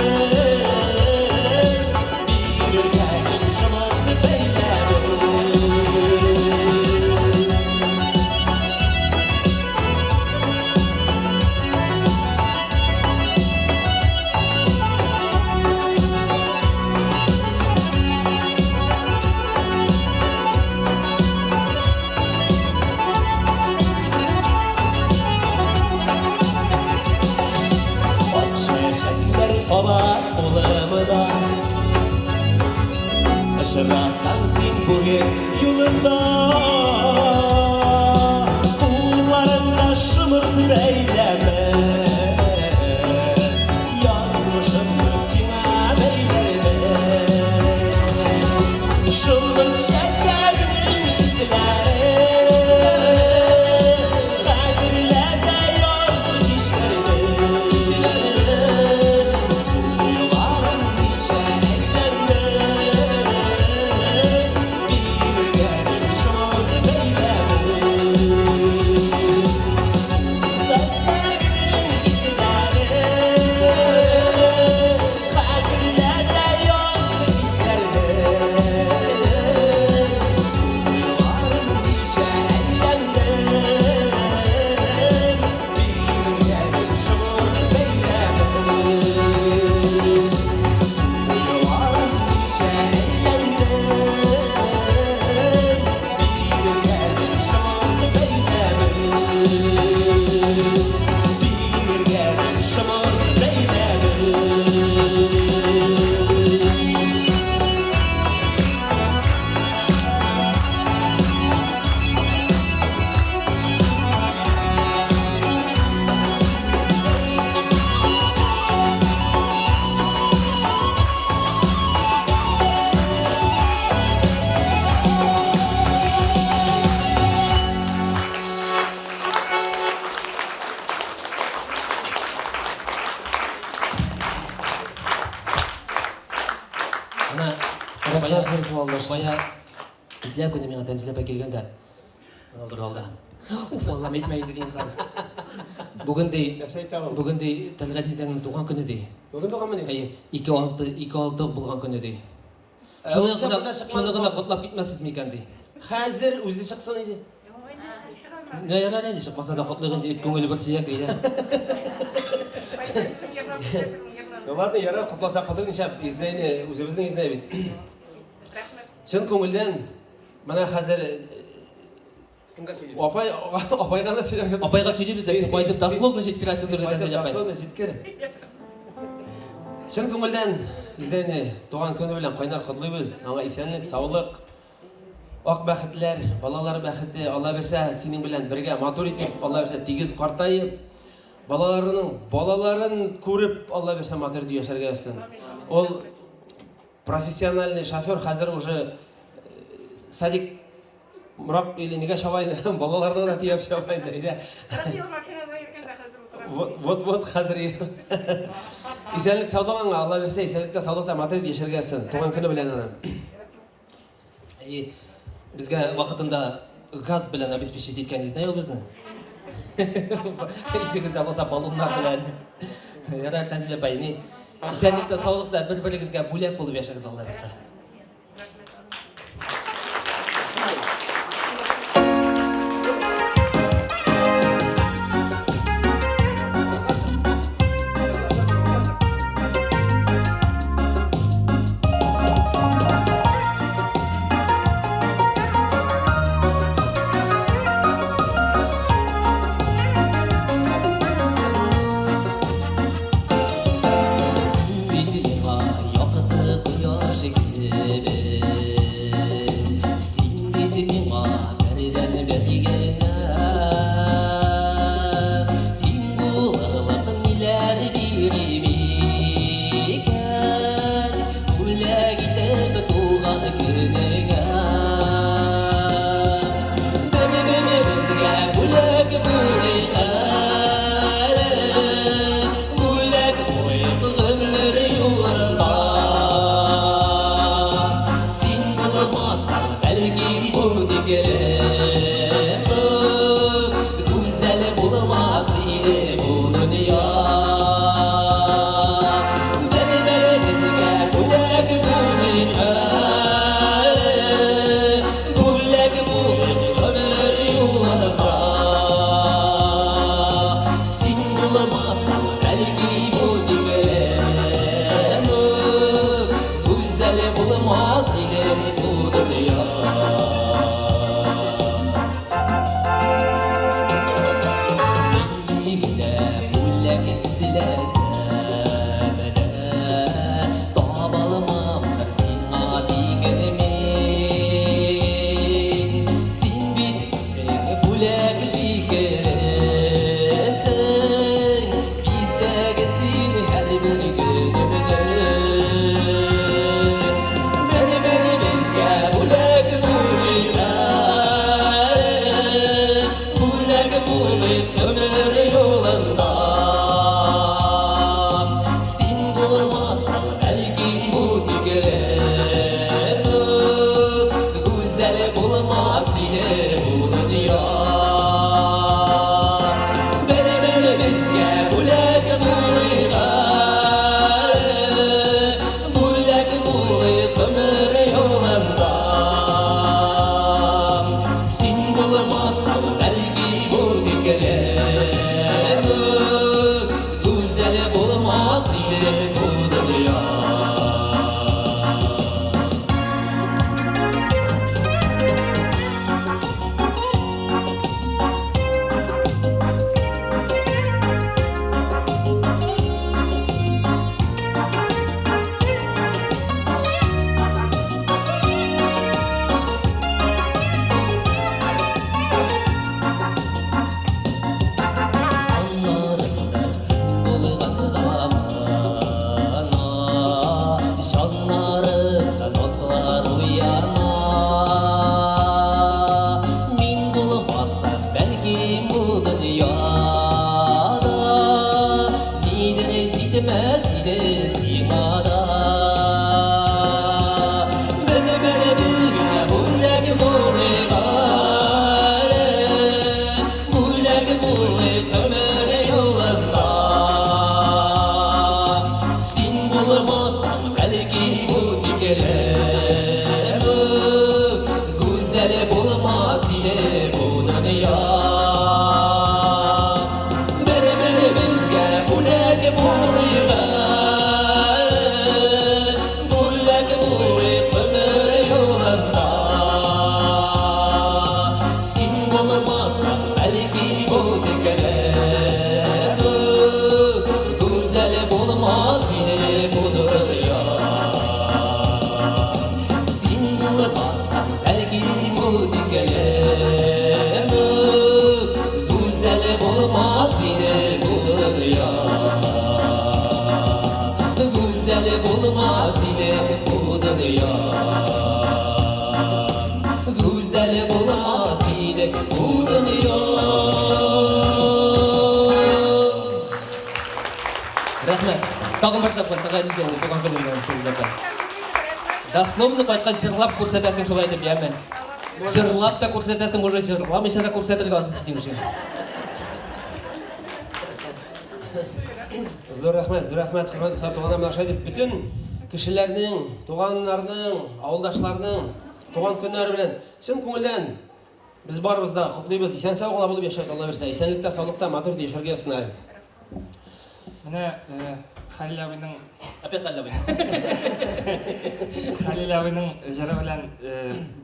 Биргәнең шомырт бәйләмен. Ак чәчәкләр кала кулымда, Очрасаң син бүген юлымда, Кулларыңда шомырт бәйләме, Язмышымны сиңа бәйләрмен. Шомырт чәчәгенең исләре, Хәтерләтә язгы кичләрне. Су буйларын ничә әйләндем, Биргәнең шомырт Бая, бая итләп кенә миңа Тәнзилә апай килгәндә, алдыр алды. Уф, Аллам, әйтмә инде дигән хәл. Бүген ди, Нәрсә әйтә ул? бүген ди Тәлгать җизнәңнең туган көне ди. Бүген туганмыни? Әйе, 2-6, 2-6 булган көне ди. Ә, Шуны ул гына, чакта чыкмады шуны гына соң. котлап китмәссез микән ди. Хәзер үзе чыксын иде. Нә ярар инде чыкмаса да котлыйк инде, эт күңеле бер сөяк әйдә. Ну ладно, ярар, котласа котлыйк, нишләп, изнәйне, үзебезнең изнәй бит. Чын күңелдән, менә хәзер Кемгә сөйлибез? апай, апайга да сөйләргә. Апайга сөйлибез дә, син кайтып дословно җиткерәсең түргә Тәнзилә апай. Дословно җиткер. Чын күңелдән изнәйне туган көне белән кайнар котлыйбыз. Аңа исәнлек, саулык, ак бәхетләр, балалар бәхете, Алла бирсә, синең белән бергә матур итеп, Алла бирсә, тигез картаеп, балаларының балаларын күреп, Алла бирсә, матур итеп яшәргә язсын. Ул профессиональный шофер, хәзер уже садик мурак или нигә чаба инде, балаларны да төяп чаба инде, әйдә. Машинада йөргәндә хәзер утыра. Вот, вот, вот хәзер. Исәнлек саулык аңа, Алла бирсә, исәнлектә саулыкта матур итеп яшәргә язсын. Туган көне белән аны. И безгә вакытында газ белән обеспечить иткән җизнәй ул безне. Исегездә булса баллоннар белән. Ярар, Тәнзилә апай, ни исәнлектә, саулыкта бер-берегезгә бүләк булып яшәгез, Алла бирсә. Син бит миңа якты кояш кебек, син бит миңа бердәнбер генә. Тиң булырлык ниләр бирим икән, бүләк итеп туган көнеңә. Бер-беребезгә бүләк булыйк әле, бүләк булыйк гомер юлында. Син булмасаң, бәлки бу тиклем гүзәл булмас иде бу дөнья. Бер-беребезгә бүләк булыйк әле, бүләк булыйк гомер юлында. Син булмасаң, бәлки бу тиклем гүзәл булмас иде бу дөнья. Нинди генә бүләк эзләсәм дә, таба алмамдыр сиңа тиңен мин. Син бит үзең бүләк шикеллесең, бизәге син һәрбер көнемнең. Бер-беребезгә бүләк булыйк әле, бүләк булыйк гомер юлында. Син булмасаң, бәлки бу тиклем гүзәл булмас иде бу дөнья. Бер-беребезгә бүләк булыйк әле, бүләк булыйк гомер юлында. Син булмасаң, бәлки бу тиклем гүзәл булмас иде бу дөнья. Аннарында син булганга гына, җаннарымда назлар уяна. Мин булмасам, бәлки бу дөньяда нидер җитмәс иде сиңа да. булмас иде бу дөнья. Гүзәл булмас иде бу дөнья. Рәхмәт. Тагын бер тапкыр, Газиз инде туган көнең белән сезгә. Дословно кайткач җырлап күрсәтәсең шулай дип, яме. Җырлап та күрсәтәсең, уже җырламыйча да күрсәтергә ансы синең өчен. Зур рәхмәт, зур рәхмәт, хөрмәтле дуслар, туганнар, менә шулай дип бөтен кешеләрнең, туганнарның, авылдашларның туган көннәре белән чын күңелдән без барыбыз да котлыйбыз. Исән-сау гына булып яшәгез, Алла бирсә. Исәнлектә, саулыкта, матур итеп яшәргә язсын әле. Менә Хәлил абыйның Опять Хәлил абый. Хәлил абыйның җыры белән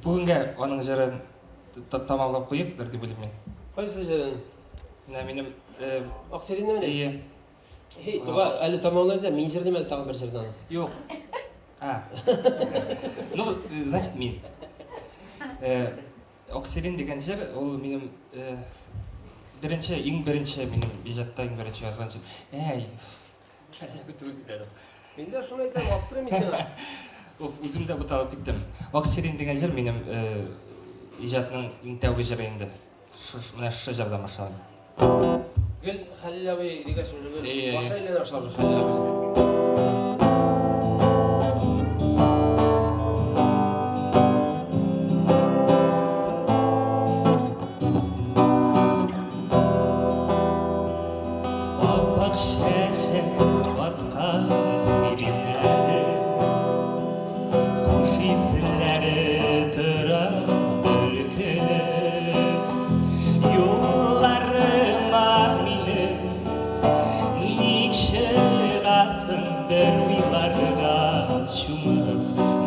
бүгенгә аның җырын тәмамлап куйыйк дип уйлыйм мин. Кайсы җырын? Менә минем Ак сиренеме? Әйе. Һей, туга, әле тәмамларбыз, мин җырлыйм әле тагын бер җырны аны. Юк. А. Ну, значит, мин. Ак сирень дигән җыр, ул минем беренче, иң беренче минем иҗатта иң беренче язган җыр. Әй. Мин дә шуны әйтәм, аптырыйм мин сиңа. Уф, үзем дә буталып киттем. Ак сирень дигән җыр минем иҗатның иң тәүге җыры инде. Менә шушы җырдан башладым. Гел Хәлил абый дигәч уже гел Әйе, башы әйе. әйләнә башлады уже Хәлил абый. Ап-ак чәчәк аткан сиреньнәре, Хуш исләре тора бөркелеп. Юлларыма минем ник чыгасың бер уйларга чумып,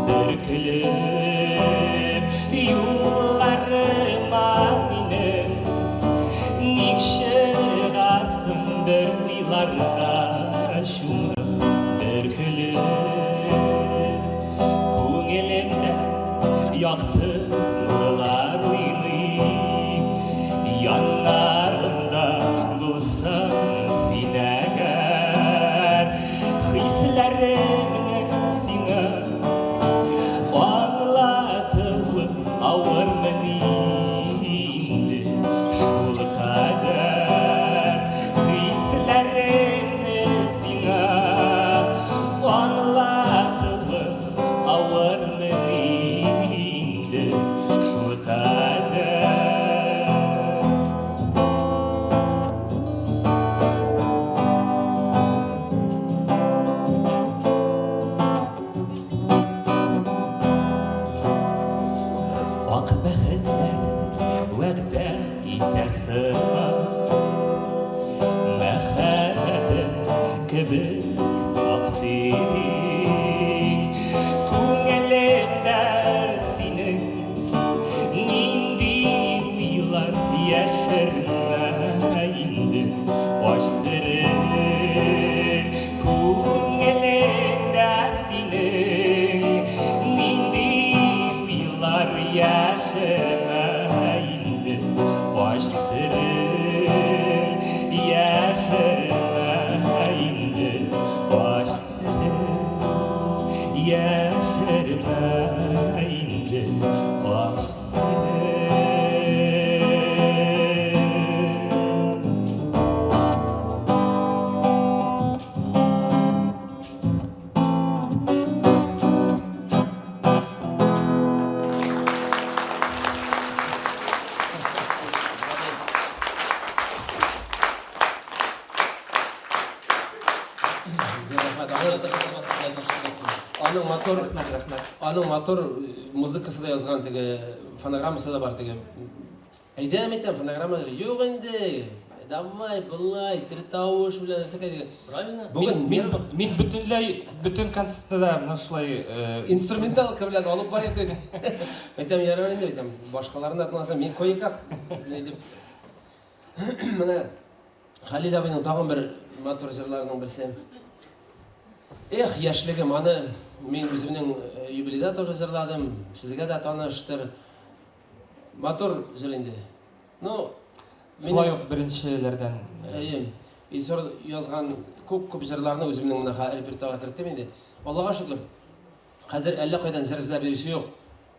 бөркелеп? Юлларыма минем ник чыгасың бер уйларга чумып, бөркелеп? Күңелемдә якты нурлар уйный, Яннарымда булсаң син әгәр, Хисләремне сиңа аңлатуы авырмыни инде шул кадәр? Хисләремне сиңа аңлатуы авырмыни инде шул кадәр? Ак бәхетләр вәгъдә итә сыман, Мәхәббәтем кебек ак сирень. Күңелемдә синең нинди уйлар, яшермә инде, ач серен. Күңелеңдә синең нинди уйлар, яшермә инде, ач серен. Яшермә инде, ач серен. Яшермә инде, ач серен. Зур рәхмәт. Аның матур, Рәхмәт, рәхмәт. аның матур музыкасы да язган теге фонограммасы да бар теге. Әйдәм әйтәм, фонограмма юк инде. Давай, былай, тере тавыш белән нәрсәкәй дигән. Правильно? Бүген Мин, мин бөтенләй, бөтен концертта да менә шулай инструменталка белән алып барыйк диде. Әйтәм, ярар инде, әйтәм, башкаларны да тыңласам, мин кое-как дип. Менә Хәлил абыйның тагын бер матур җырларының берсе. Эх, яшьлегем, аны мин үземнең юбилейда тоже җырладым, сезгә дә таныштыр. Матур җыр инде. Ну, Шулай ук беренчеләрдән. Әйе. Илсур язган күп-күп җырларны үземнең менә хәзер репертуарга керттем инде. Аллага шөкер, хәзер әллә кайдан җыр эзләп йөрисе юк.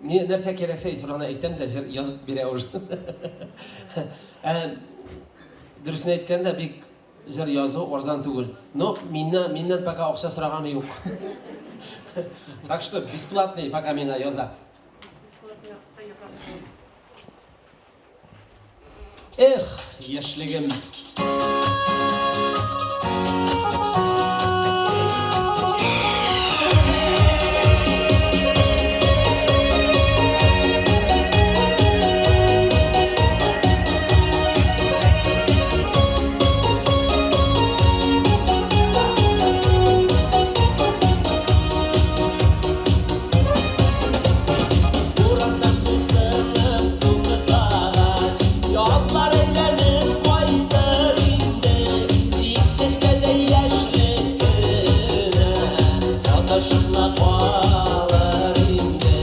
Ни, нәрсә кирәксә, Илсур гына әйтәм дә, җыр язып бирә уже. Ә дөресен әйткәндә, бик җыр язу арзан түгел. Но миннән, миннән пока акча сораганы юк. Так что бесплатный пока миңа яза. Эх, яшьлегем! Урамнан тулсынып туктагач, Язлар әйләнеп кайтыр инде. Тик чәчкәдәй яшьлек кенә Саташып калыр инде.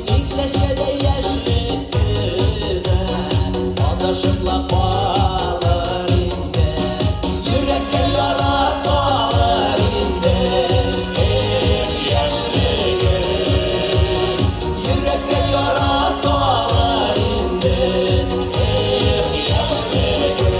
Тик чәчкәдәй яшьлек кенә Саташып калыр инде. Йөрәккә яра салыр инде. Эх, яшьлегем, Йөрәккә яра салыр инде. Эх, яшьлегем.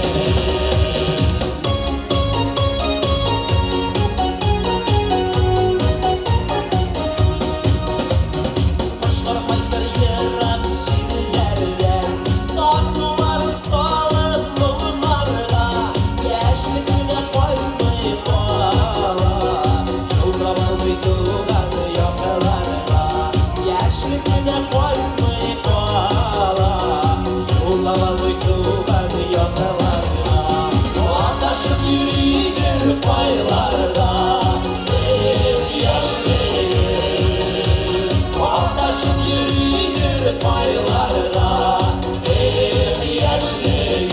Кошлар кайтыр ерак җирләрдән, Сагынуларын салып моңнарга, Яшьлек кенә кайтмый кала, Юл таба алмый туган якларга. Яшьлек кенә кайтмый кала, Юл таба алмый туган якларга. Адашып йөридер кайларда, Эх, яшьлегем. Адашып йөридер кайларда, Эх, яшьлегем.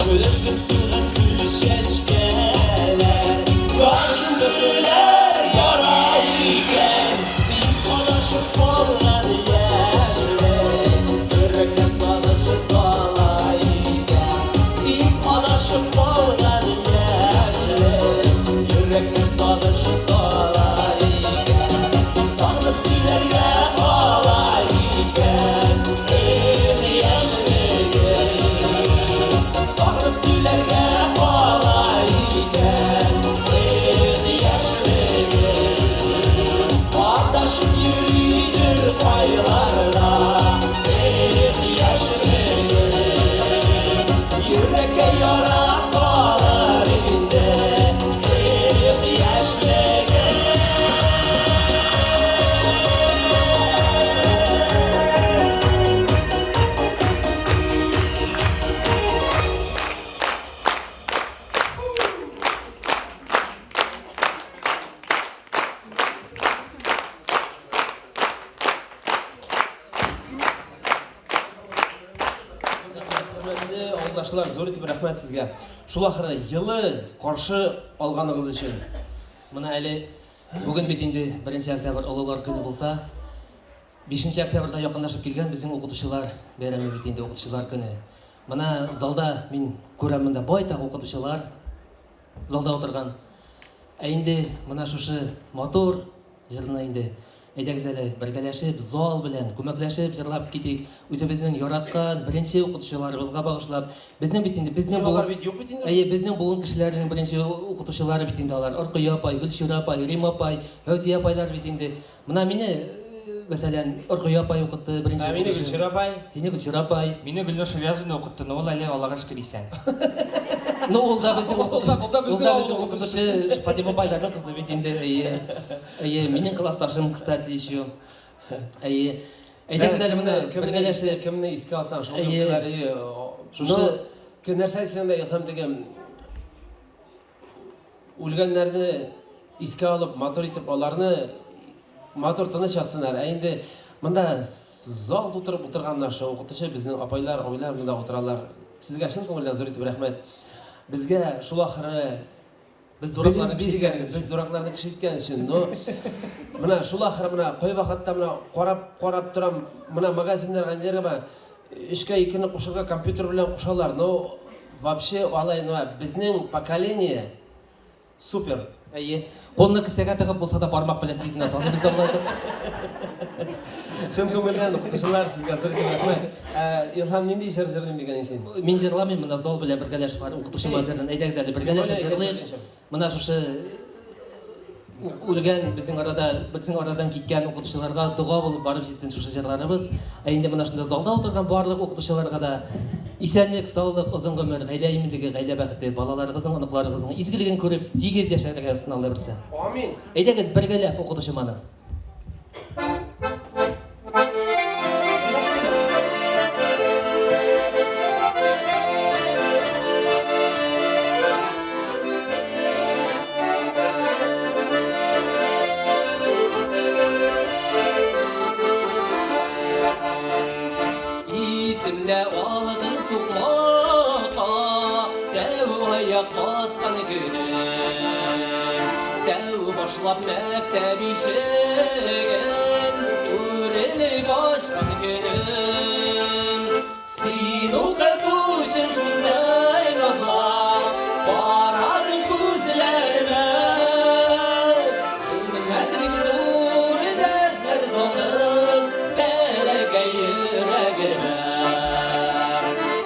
Көлерсең сулган гөл чәчкәләр, Язын бөкеләр яра икән. Тик адашып калган яшьлек Йөрәккә сагыш сала икән. Тик адашып калган яшьлек Йөрәккә сагыш сала икән. Сагынып сөйләргә кала икән. Эх, яшьлегем, Сагынып сөйләргә кала икән. Эх, яшьлегем, Адашып йөридер кайларда. Эх, яшьлегем, Йөрәккә яра салыр инде. Эх, яшьлегем. Хөрмәтле авылдашлар, зур итеп рәхмәт сезгә. Шул ахыры елы каршы алганыгыз өчен. Менә әле бүген бит инде 1 октябрь олылар көне булса, 5 октябрьдә якынлашып килгән безнең укытучылар бәйрәме бит инде, укытучылар көне. Менә залда мин күрәм монда байтак укытучылар залда утырган. Ә инде менә шушы матур җырны инде әйдәгез әле бергәләшеп, зал белән күмәкләшеп җырлап китик. Үзебезнең яраткан беренче укытучыларыбызга багышлап. Безнең бит инде безнең Алар бит юк бит инде. Әйе, безнең буын кешеләренең беренче укытучылары бит инде алар. Оркыя апай, Гөлчирә апай, Рима апай, Фәүзия апайлар бит инде. Менә мине, мәсәлән, Оркыя апай укытты беренче Ә мине укытучы. Гөлчирә апай. Сине Гөлчирә апай. Мине Гөлнур Шиязовна укытты, но ул әле Аллага шөкер исән. Ну, ул да безнең укытучы. Ул да Ул безнең да авыл безнең укытучы Фатима апайларның кызы бит инде. Әйе. Әйе, минем классташым, кстати, еще. Әйе. Әйдәгез әле менә бергәләшеп. Кемне искә алсаң, шул Әйе. кемнәр Шушы нәрсә дисәң дә, Илһам дигән үлгәннәрне искә алып, матур итеп аларны матур тыныч ятсыннар. Ә инде монда зал тутырып утырган наша укытучы безнең апайлар, абыйлар монда утыралар. Сезгә чын күңелдән зур итеп рәхмәт. Безгә шул ахыры Без дуракларны кеше иткәнегез Без дуракларны кеше иткән өчен. Но менә шул ахыры менә кай вакытта менә карап карап торам, менә магазиннарга ниләргә менә өчкә икене кушырга компьютер белән кушалар. Но вообще алай, ну, безнең поколение супер. Әйе. Кулны кесәгә тыгып булса да бармак белән тиз генә саныйбыз да болай итеп. Чын күңелдән укытучылар сезгә зур итеп рәхмәт. Ә, Илһам нинди җыр җырлыйм дигән син? Мин җырламыйм, менә зал белән бергәләшеп бар укытучым җырын. Әйдәгез әле бергәләшеп җырлыйк. Менә шушы үлгән безнең арада, безнең арадан киткән укытучыларга дога булып барып җитсен шушы җырларыбыз. Ә инде менә шунда залда утырган барлык укытучыларга да исәнлек, саулык, озын гомер, гаилә иминлеге, гаилә бәхете, балаларыгызның, оныкларыгызның изгелеген күреп, тигез яшәргә язсын Алла бирсә. Амин. Әйдәгез бергәләп укытучым аны. Исемдә алтын сукмакка тәү аяк баскан көнем. Тәү башлап мәктәп ишеген үрелеп ачкан көнем. Син укытучым шундай назлап карадың күзләремә. Сүнмәслек зур дәртләр салдың бәләкәй йөрәгемә.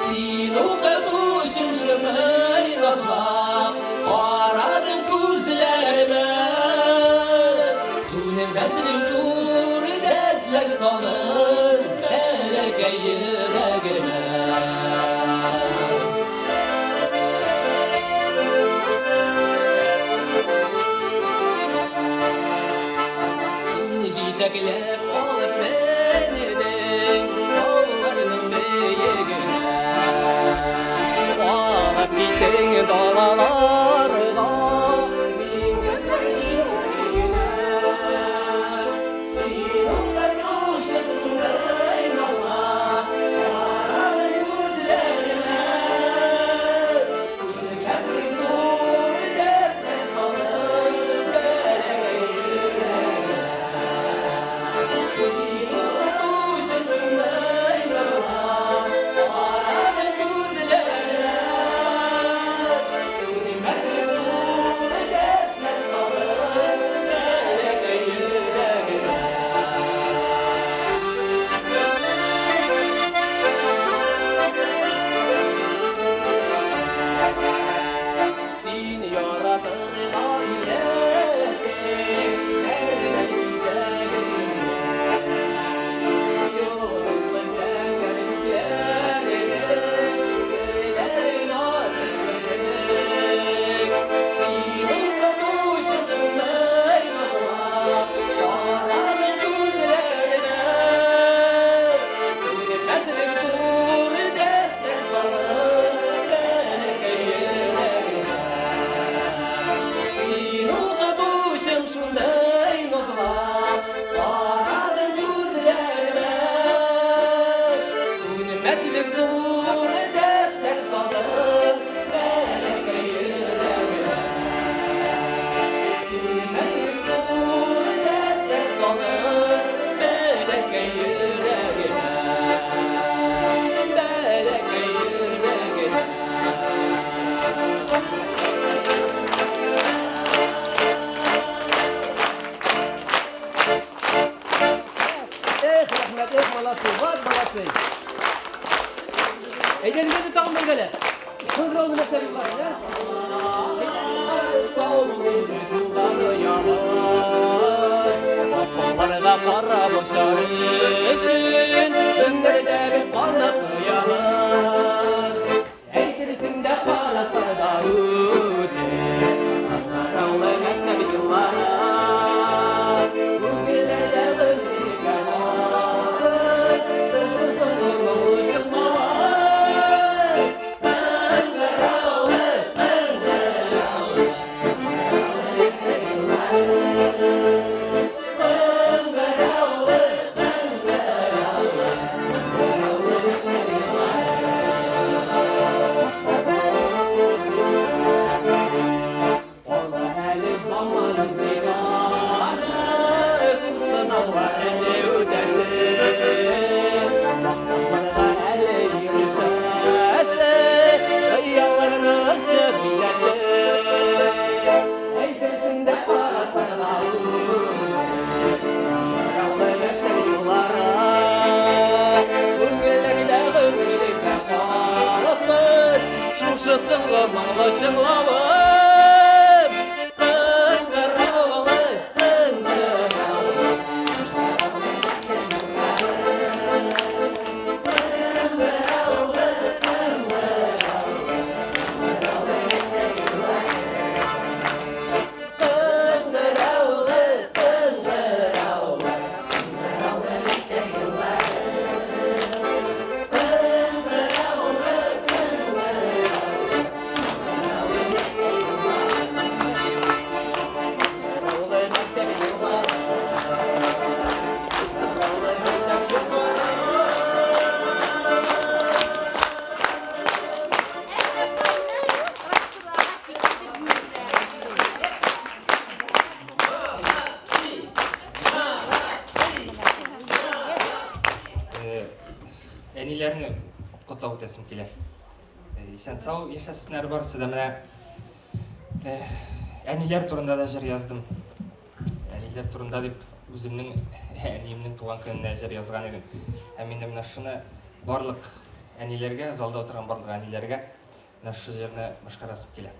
Син укытучым шундай назлап карадың күзләремә. Сүнмәслек зур дәртләр салдың бәләкәй йөрәгемә. Син җитәкләп алып мендең тауларның биегенә. Алып киттең далаларга, диңгезләр өенә. Син укытучым шундай назлап карадың күзләремә. Сүнмәслек зур дәртләр салдың бәләкәй йөрәгемә. Син укытучым шундай назлап карадың күзләремә. Сүнмәслек зур дәртләр салдың бәләкәй йөрәгемә. Син яратырга өйрәттең һәрбер кисәгеңне. Йолдызлы зәңгәр күкләрнең серләрен ачып бирдең. Син укытучым шундай назлап карадың күзләремә. Сүнмәслек зур дәртләр салдың бәләкәй йөрәгемә. Син укытучым шундай назлап карадың күзләремә. Сүнмәслек зур дәртләр салдың бәләкәй йөрәгемә. Сүнмәслек зур дәртләр салдың бәләкәй йөрәгемә. Бәләкәй йөрәгемә. Эх, рәхмәт, эх, молодцы, вот молодцы. Әйдәгез инде тагын бергәләп. Кыңгыраулы мәктәп юллары, ә? Капкаларга карап очар өчен Көннәрдә без канат куябыз. Әйтерсең дә канатларда үтеп, Кыңгыраулы мәктәп юллары. Күңелләрдә гомергә калсын, соңгы чыкмавы. Кыңгыраулы, кыңгыраулы, кыңгыраулы, кыңгыраулы. Шул соңгы моңлы чыңлавым. Кыңгыраулы, кыңгыраулы. Әниләрне котлап үтәсем килә. Исән-сау яшәсеннәр барысы да. Менә әниләр турында да җыр яздым. Әниләр турында дип үземнең әниемнең туган көненә җыр язган идем. Һәм инде менә шуны барлык әниләргә, залда утырган барлык әниләргә менә шушы җырны башкарасым килә.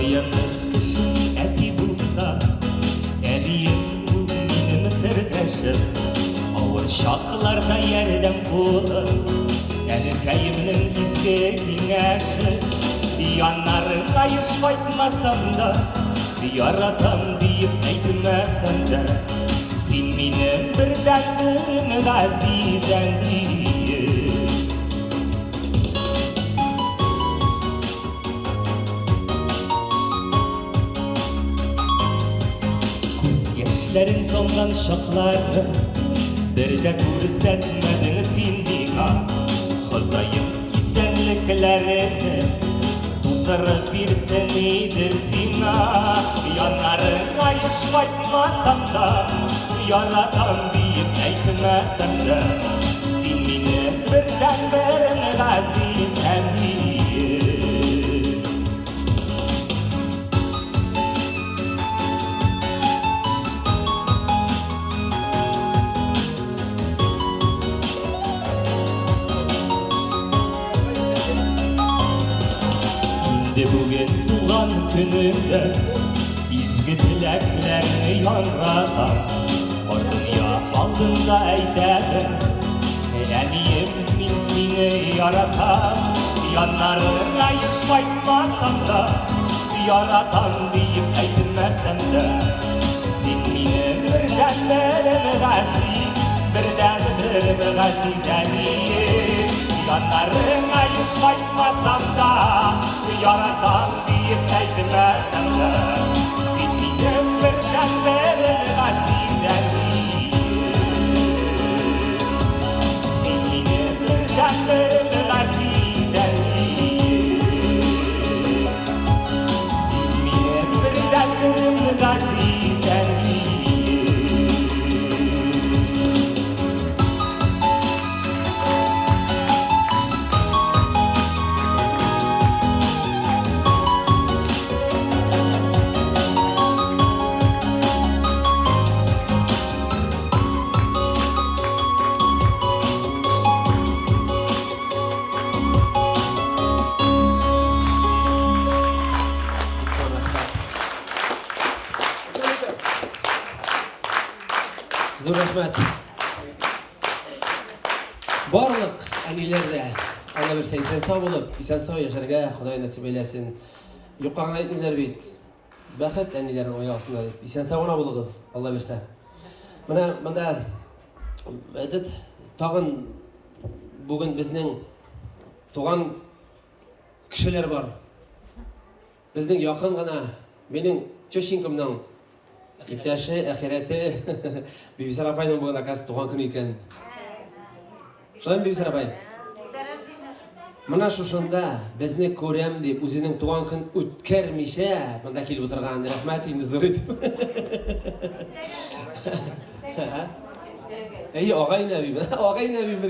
Таяныр кешем әти булса, әнием ул минем сердәшем. Авыр чакларда ярдәм кулы, әнекәемнең изге киңәше. Яннарыңа еш кайтмасам да, яратам диеп әйтмәсәм дә, син минем бердәнберем, газиз әнием. Күз яшьләрең тамган чакларны бер дә күрсәтмәдең син миңа. Ходаем исәнлекләреңне тутырып бирсен иде сиңа. Яннарыңа еш кайтмасам да, яратам диеп әйтмәсәм дә, син минем бердәнберем, газиз әнием. Инде бүген туган көнемдә изге теләкләрне яңгыратам. Бар дөнья алдында әйтәмен, әнием, мин сине яратам. Яннарыңа еш кайтмасам да, яратам диеп әйтмәсәм дә, син минем бердәнберем, газиз, бердәнберем, газиз әнием. Яннарыңа еш кайтмасам да, яратам диеп әйтмәсәм дә, син минем бердәнберем, газиз әнием. Син минем бердәнберем, газиз әнием. Син минем бердәнберем, газиз әнием. Зур рәхмәт. Барлык әниләр дә Алла бирсә исән сау булып, исән сау яшәргә Ходай насыйп әйләсен. Юкка гына әйтмиләр бит. Бәхет әниләрнең аяк астында дип. Исән сау гына булыгыз, Алла бирсә. Менә монда этот тагын бүген безнең туган кешеләр бар. Безнең якын гына минем тещенькамның иптәше, әхирәте Бибисара апайның бүген, оказывается, туган көне икән. Шулаймы, Бибисара апай? Менә шушында безне күрәм дип үзенең туган көн үткәрмичә монда килеп утырган. Рәхмәт инде зур итеп. Әйе, агай нәби. Агай нәби бу.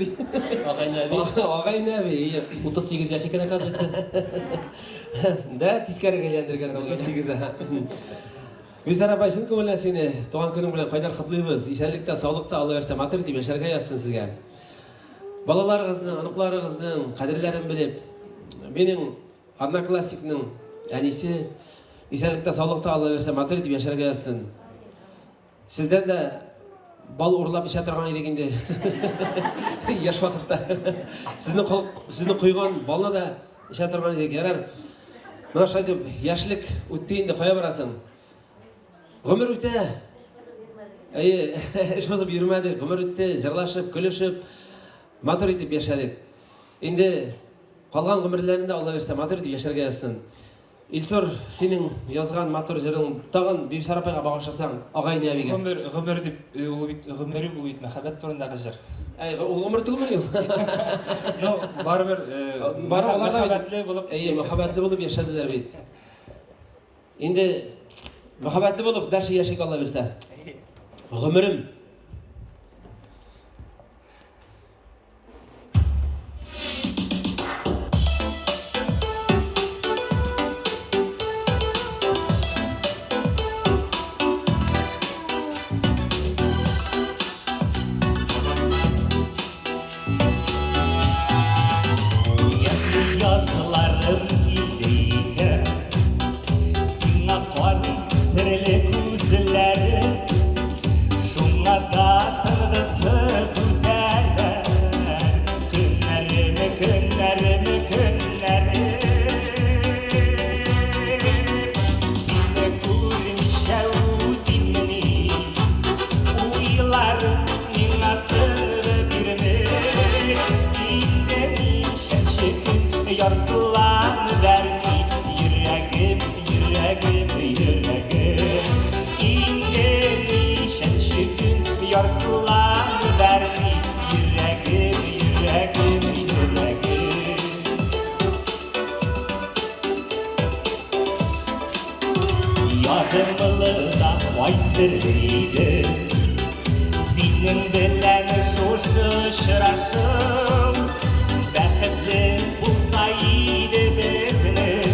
Агай нәби. Агай нәби. Әйе. 38 яшь икән, оказывается. Да, тискәрегә әйләндергән 38. Гөлсара апай, чын күңелдән сине туган көнең белән кайнар котлыйбыз. Исәнлектә, саулыкта, Алла бирсә, матур итеп яшәргә язсын сезгә. Балаларыгызның, оныкларыгызның кадерләрен белеп, минем одноклассникның әнисе исәнлектә, саулыкта, Алла бирсә, матур итеп яшәргә язсын. Сездән дә бал урлап эчә торган идек инде. Яшь вакытта. Сезне сезне койган балны да эчә торган идек. Ярар. Менә шулай итеп яшьлек үтте инде, кая барасың? Гомер үтә. Әйе, эш бозып йөрмәдек, гомер үтте, җырлашып, көлешеп, матур итеп яшәдек. Инде калган гомерләрен дә Алла бирсә, матур итеп яшәргә язсын. Илсур, синең язган матур җырың тагын Бибисара апайга багышласаң, агай-эне әбигә. Гомер, гомер дип, ул бит гомерем, ул бит мәхәббәт турындагы җыр. Әй, ул гомер түгелмени ул? Ну, барыбер, Бар, алар да бит- мәхәббәтле булып. Әйе, мәхәббәтле булып яшәделәр бит. Инде мәхәббәтле булып дальше яшик Алла бирсә. Гомерем. Язларым килде икән, сиңа карый серле күзләрем, шуңа да тынгысыз үтәләр көннәрем, көннәрем, көннәрем. Сине күрмичә үтиммени, уйларым миңа тынгы бирми. Инде ничәнче көн ярсуланып әрни йөрәгем, йөрәгем, йөрәгем. Инде ничәнче көн ярсуланып әрни йөрәгем, йөрәгем, йөрәгем. Ягымлы да ай серле иде синең белән шушы очрашу. Бәхетле булса иде безнең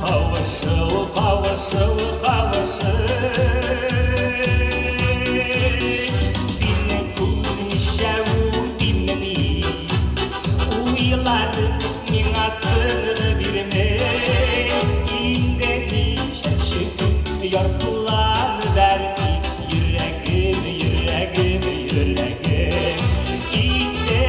кавышу, кавышу, кавышу. Сине күрмичә үтиммени, уйларым миңа тынгы бирми. Инде ничәнче көн ярсуланып әрни йөрәгем, йөрәгем, йөрәгем. Инде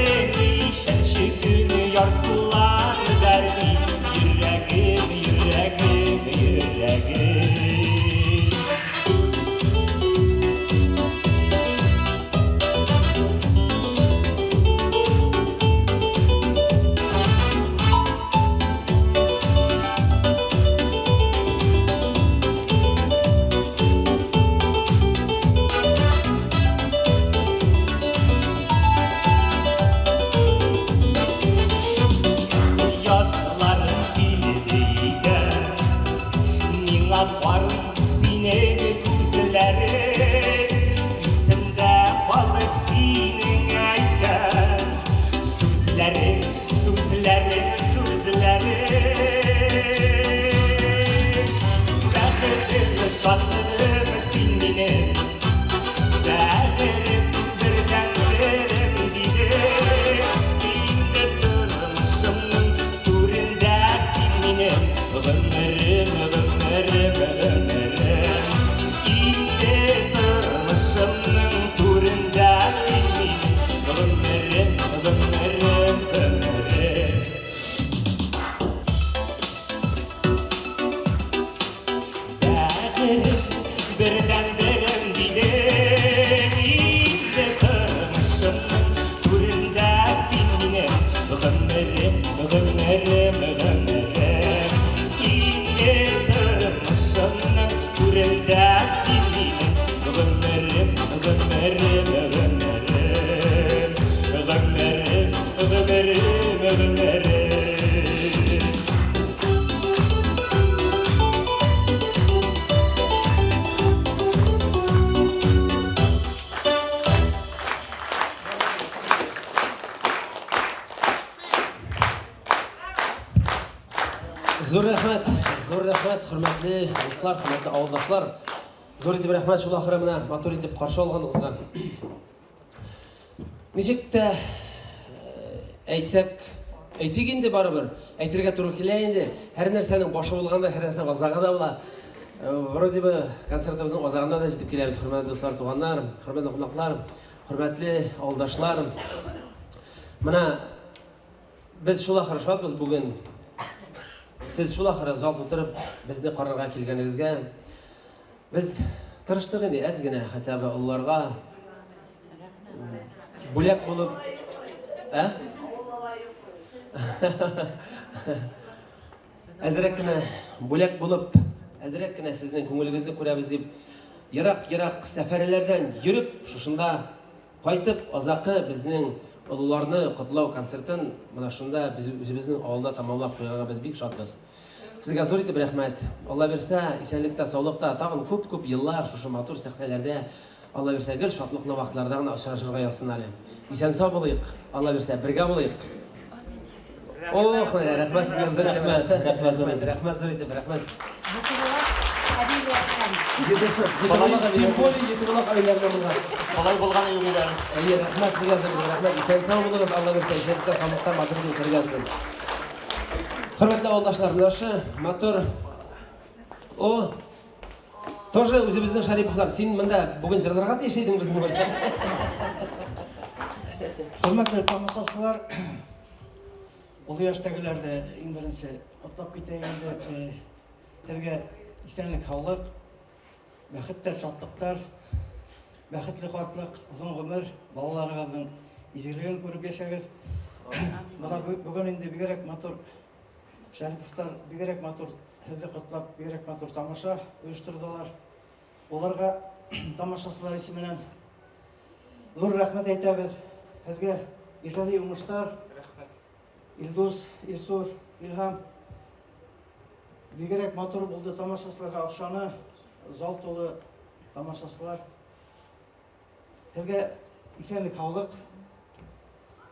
Зур рәхмәт, зур рәхмәт, хөрмәтле дуслар, хөрмәтле авылдашлар. Зур итеп рәхмәт шул ахыры менә матур итеп каршы алганыгызга. Ничек тә әйтсәк, әйтик инде барыбер, әйтергә туры килә инде. Һәр нәрсәнең башы булганда, һәр нәрсәнең азагы да була. Вроде бы концертыбызның азагына да җитеп киләбез, хөрмәтле дуслар, туганнар, хөрмәтле кунаклар, хөрмәтле авылдашлар. Менә без шул ахыры шатбыз бүген. Сез шул ахыры зал тутырып безне карарга килгәнегезгә. Без тырыштык инде әз генә хотя бы олыларга бүләк булып, ә? Әзрәк кенә бүләк булып, әзрәк кенә сезнең күңелегезне күрәбез дип, ерак-ерак сәфәрләрдән йөреп, шушында кайтып, азакы безнең олыларны котлау концертын менә шунда без үзебезнең авылда тамамлап куйганга без бик шатбыз. Сезгә зур итеп рәхмәт. Алла бирсә, исәнлектә, саулыкта тагын күп-күп еллар шушы матур сәхнәләрдә, Алла бирсә, гел шатлыклы вакытларда гына очрашырга язсын әле. Исән-сау булыйк, Алла бирсә, бергә булыйк. Ох, менә рәхмәт сезгә зур итеп. Рәхмәт, рәхмәт зур итеп. Рәхмәт зур итеп, рәхмәт. Әбиләрдән. Тем более Етебулак әбиләренә булган. Болай булганы юк иде әле. Әйе, рәхмәт сезгә зур итеп, рәхмәт. Исән-сау булыгыз, Алла бирсә, исәнлектә, саулыкта матур итеп үтәргә язсын. Хөрмәтле авылдашлар, менә шушы матур О, тоже үзебезнең Шариповлар. Син монда бүген җырларга тиеш идең безнең белән. Хөрмәтле тамашачылар, олы яшьтәгеләр дә иң беренче котлап китәйек инде. Сезгә исәнлек, һаулык, бәхеттәр, шатлыктар, бәхетле картлык, озын гомер, балаларыгызның изгелеген күреп яшәгез. Менә бүген инде бигрәк матур Шәриповлар бигрәк матур сезне котлап, бигрәк матур тамаша оештырдылар. Уларга тамашачылар исеменнән зур рәхмәт әйтәбез. Сезгә иҗади уңышлар. Рәхмәт. Илдус, Илсур, Илһам. Бигрәк матур булды тамашачыларга охшаны. Зал тулы тамашачылар. Сезгә исәнлек, һаулык,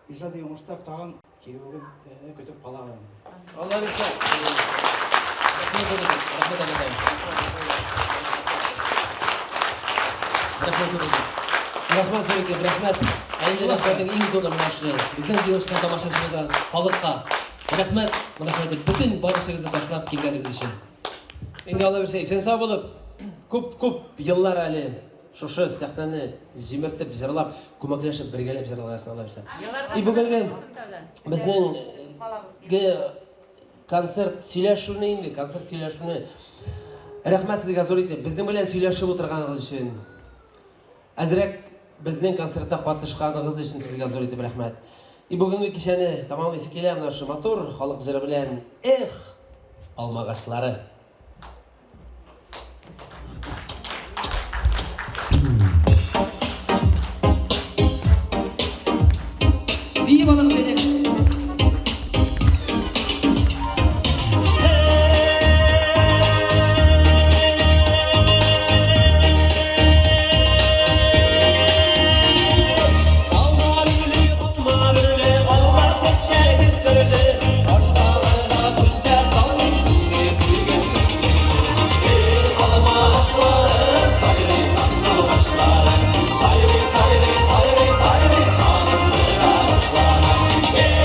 иҗади уңышлар тагын килүегезне көтеп калабыз. Алла бирсә. Рәхмәт зур итеп, рәхмәт абыйкай. Рәхмәт зур итеп. Рәхмәт зур итеп, рәхмәт. Ә инде рәхмәтнең иң зуры менә шушы безнең җыелышкан тамашачыларга, халыкка. Рәхмәт, менә шулай итеп бөтен бар эшегезне ташлап килгәнегез өчен. Инде Алла бирсә, исән-сау булып, күп-күп еллар әле шушы сәхнәне җимертеп, җырлап, күмәкләшеп, бергәләп җырларга язсын, Алла бирсә. И бүгенге безнең концерт сөйләшүне инде, концерт сөйләшүне рәхмәт сезгә зур итеп, безнең белән сөйләшеп утырганыгыз өчен. Әзрәк безнең концертта катнашканыгыз өчен сезгә зур итеп рәхмәт. И бүгенге кичәне тәмамлыйсы килә менә шушы матур халык җыры белән. Эх, алмагачлары. Биеп алыгыз әйдәгез. Алма гөле, алма гөле, алма чәчәге төрле, Башкаларга күз дә салмый, мине күргән төсле. Эх, алмагачлары, сайрый сандугачлары, Сайрый, сайрый, сайрый, сайрый сагындыра башлары.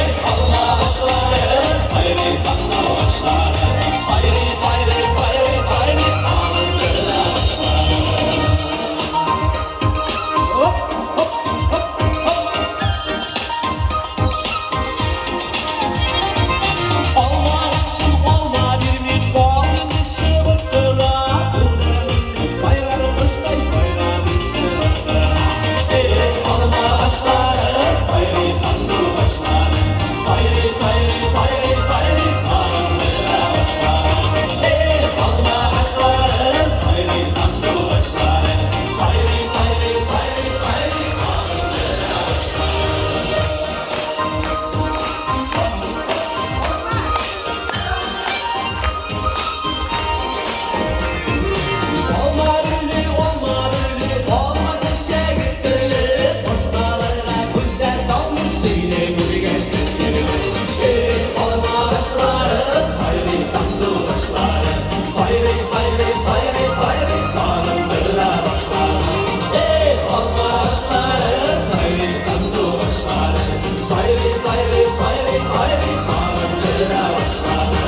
сайрый, сайрый, сайрый, сагындыра башлады.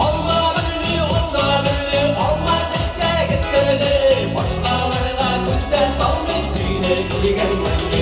Алма бөреле, алма бөреле, алма чәчәге төрле, башкаларга күз дә салмый, сине күргән.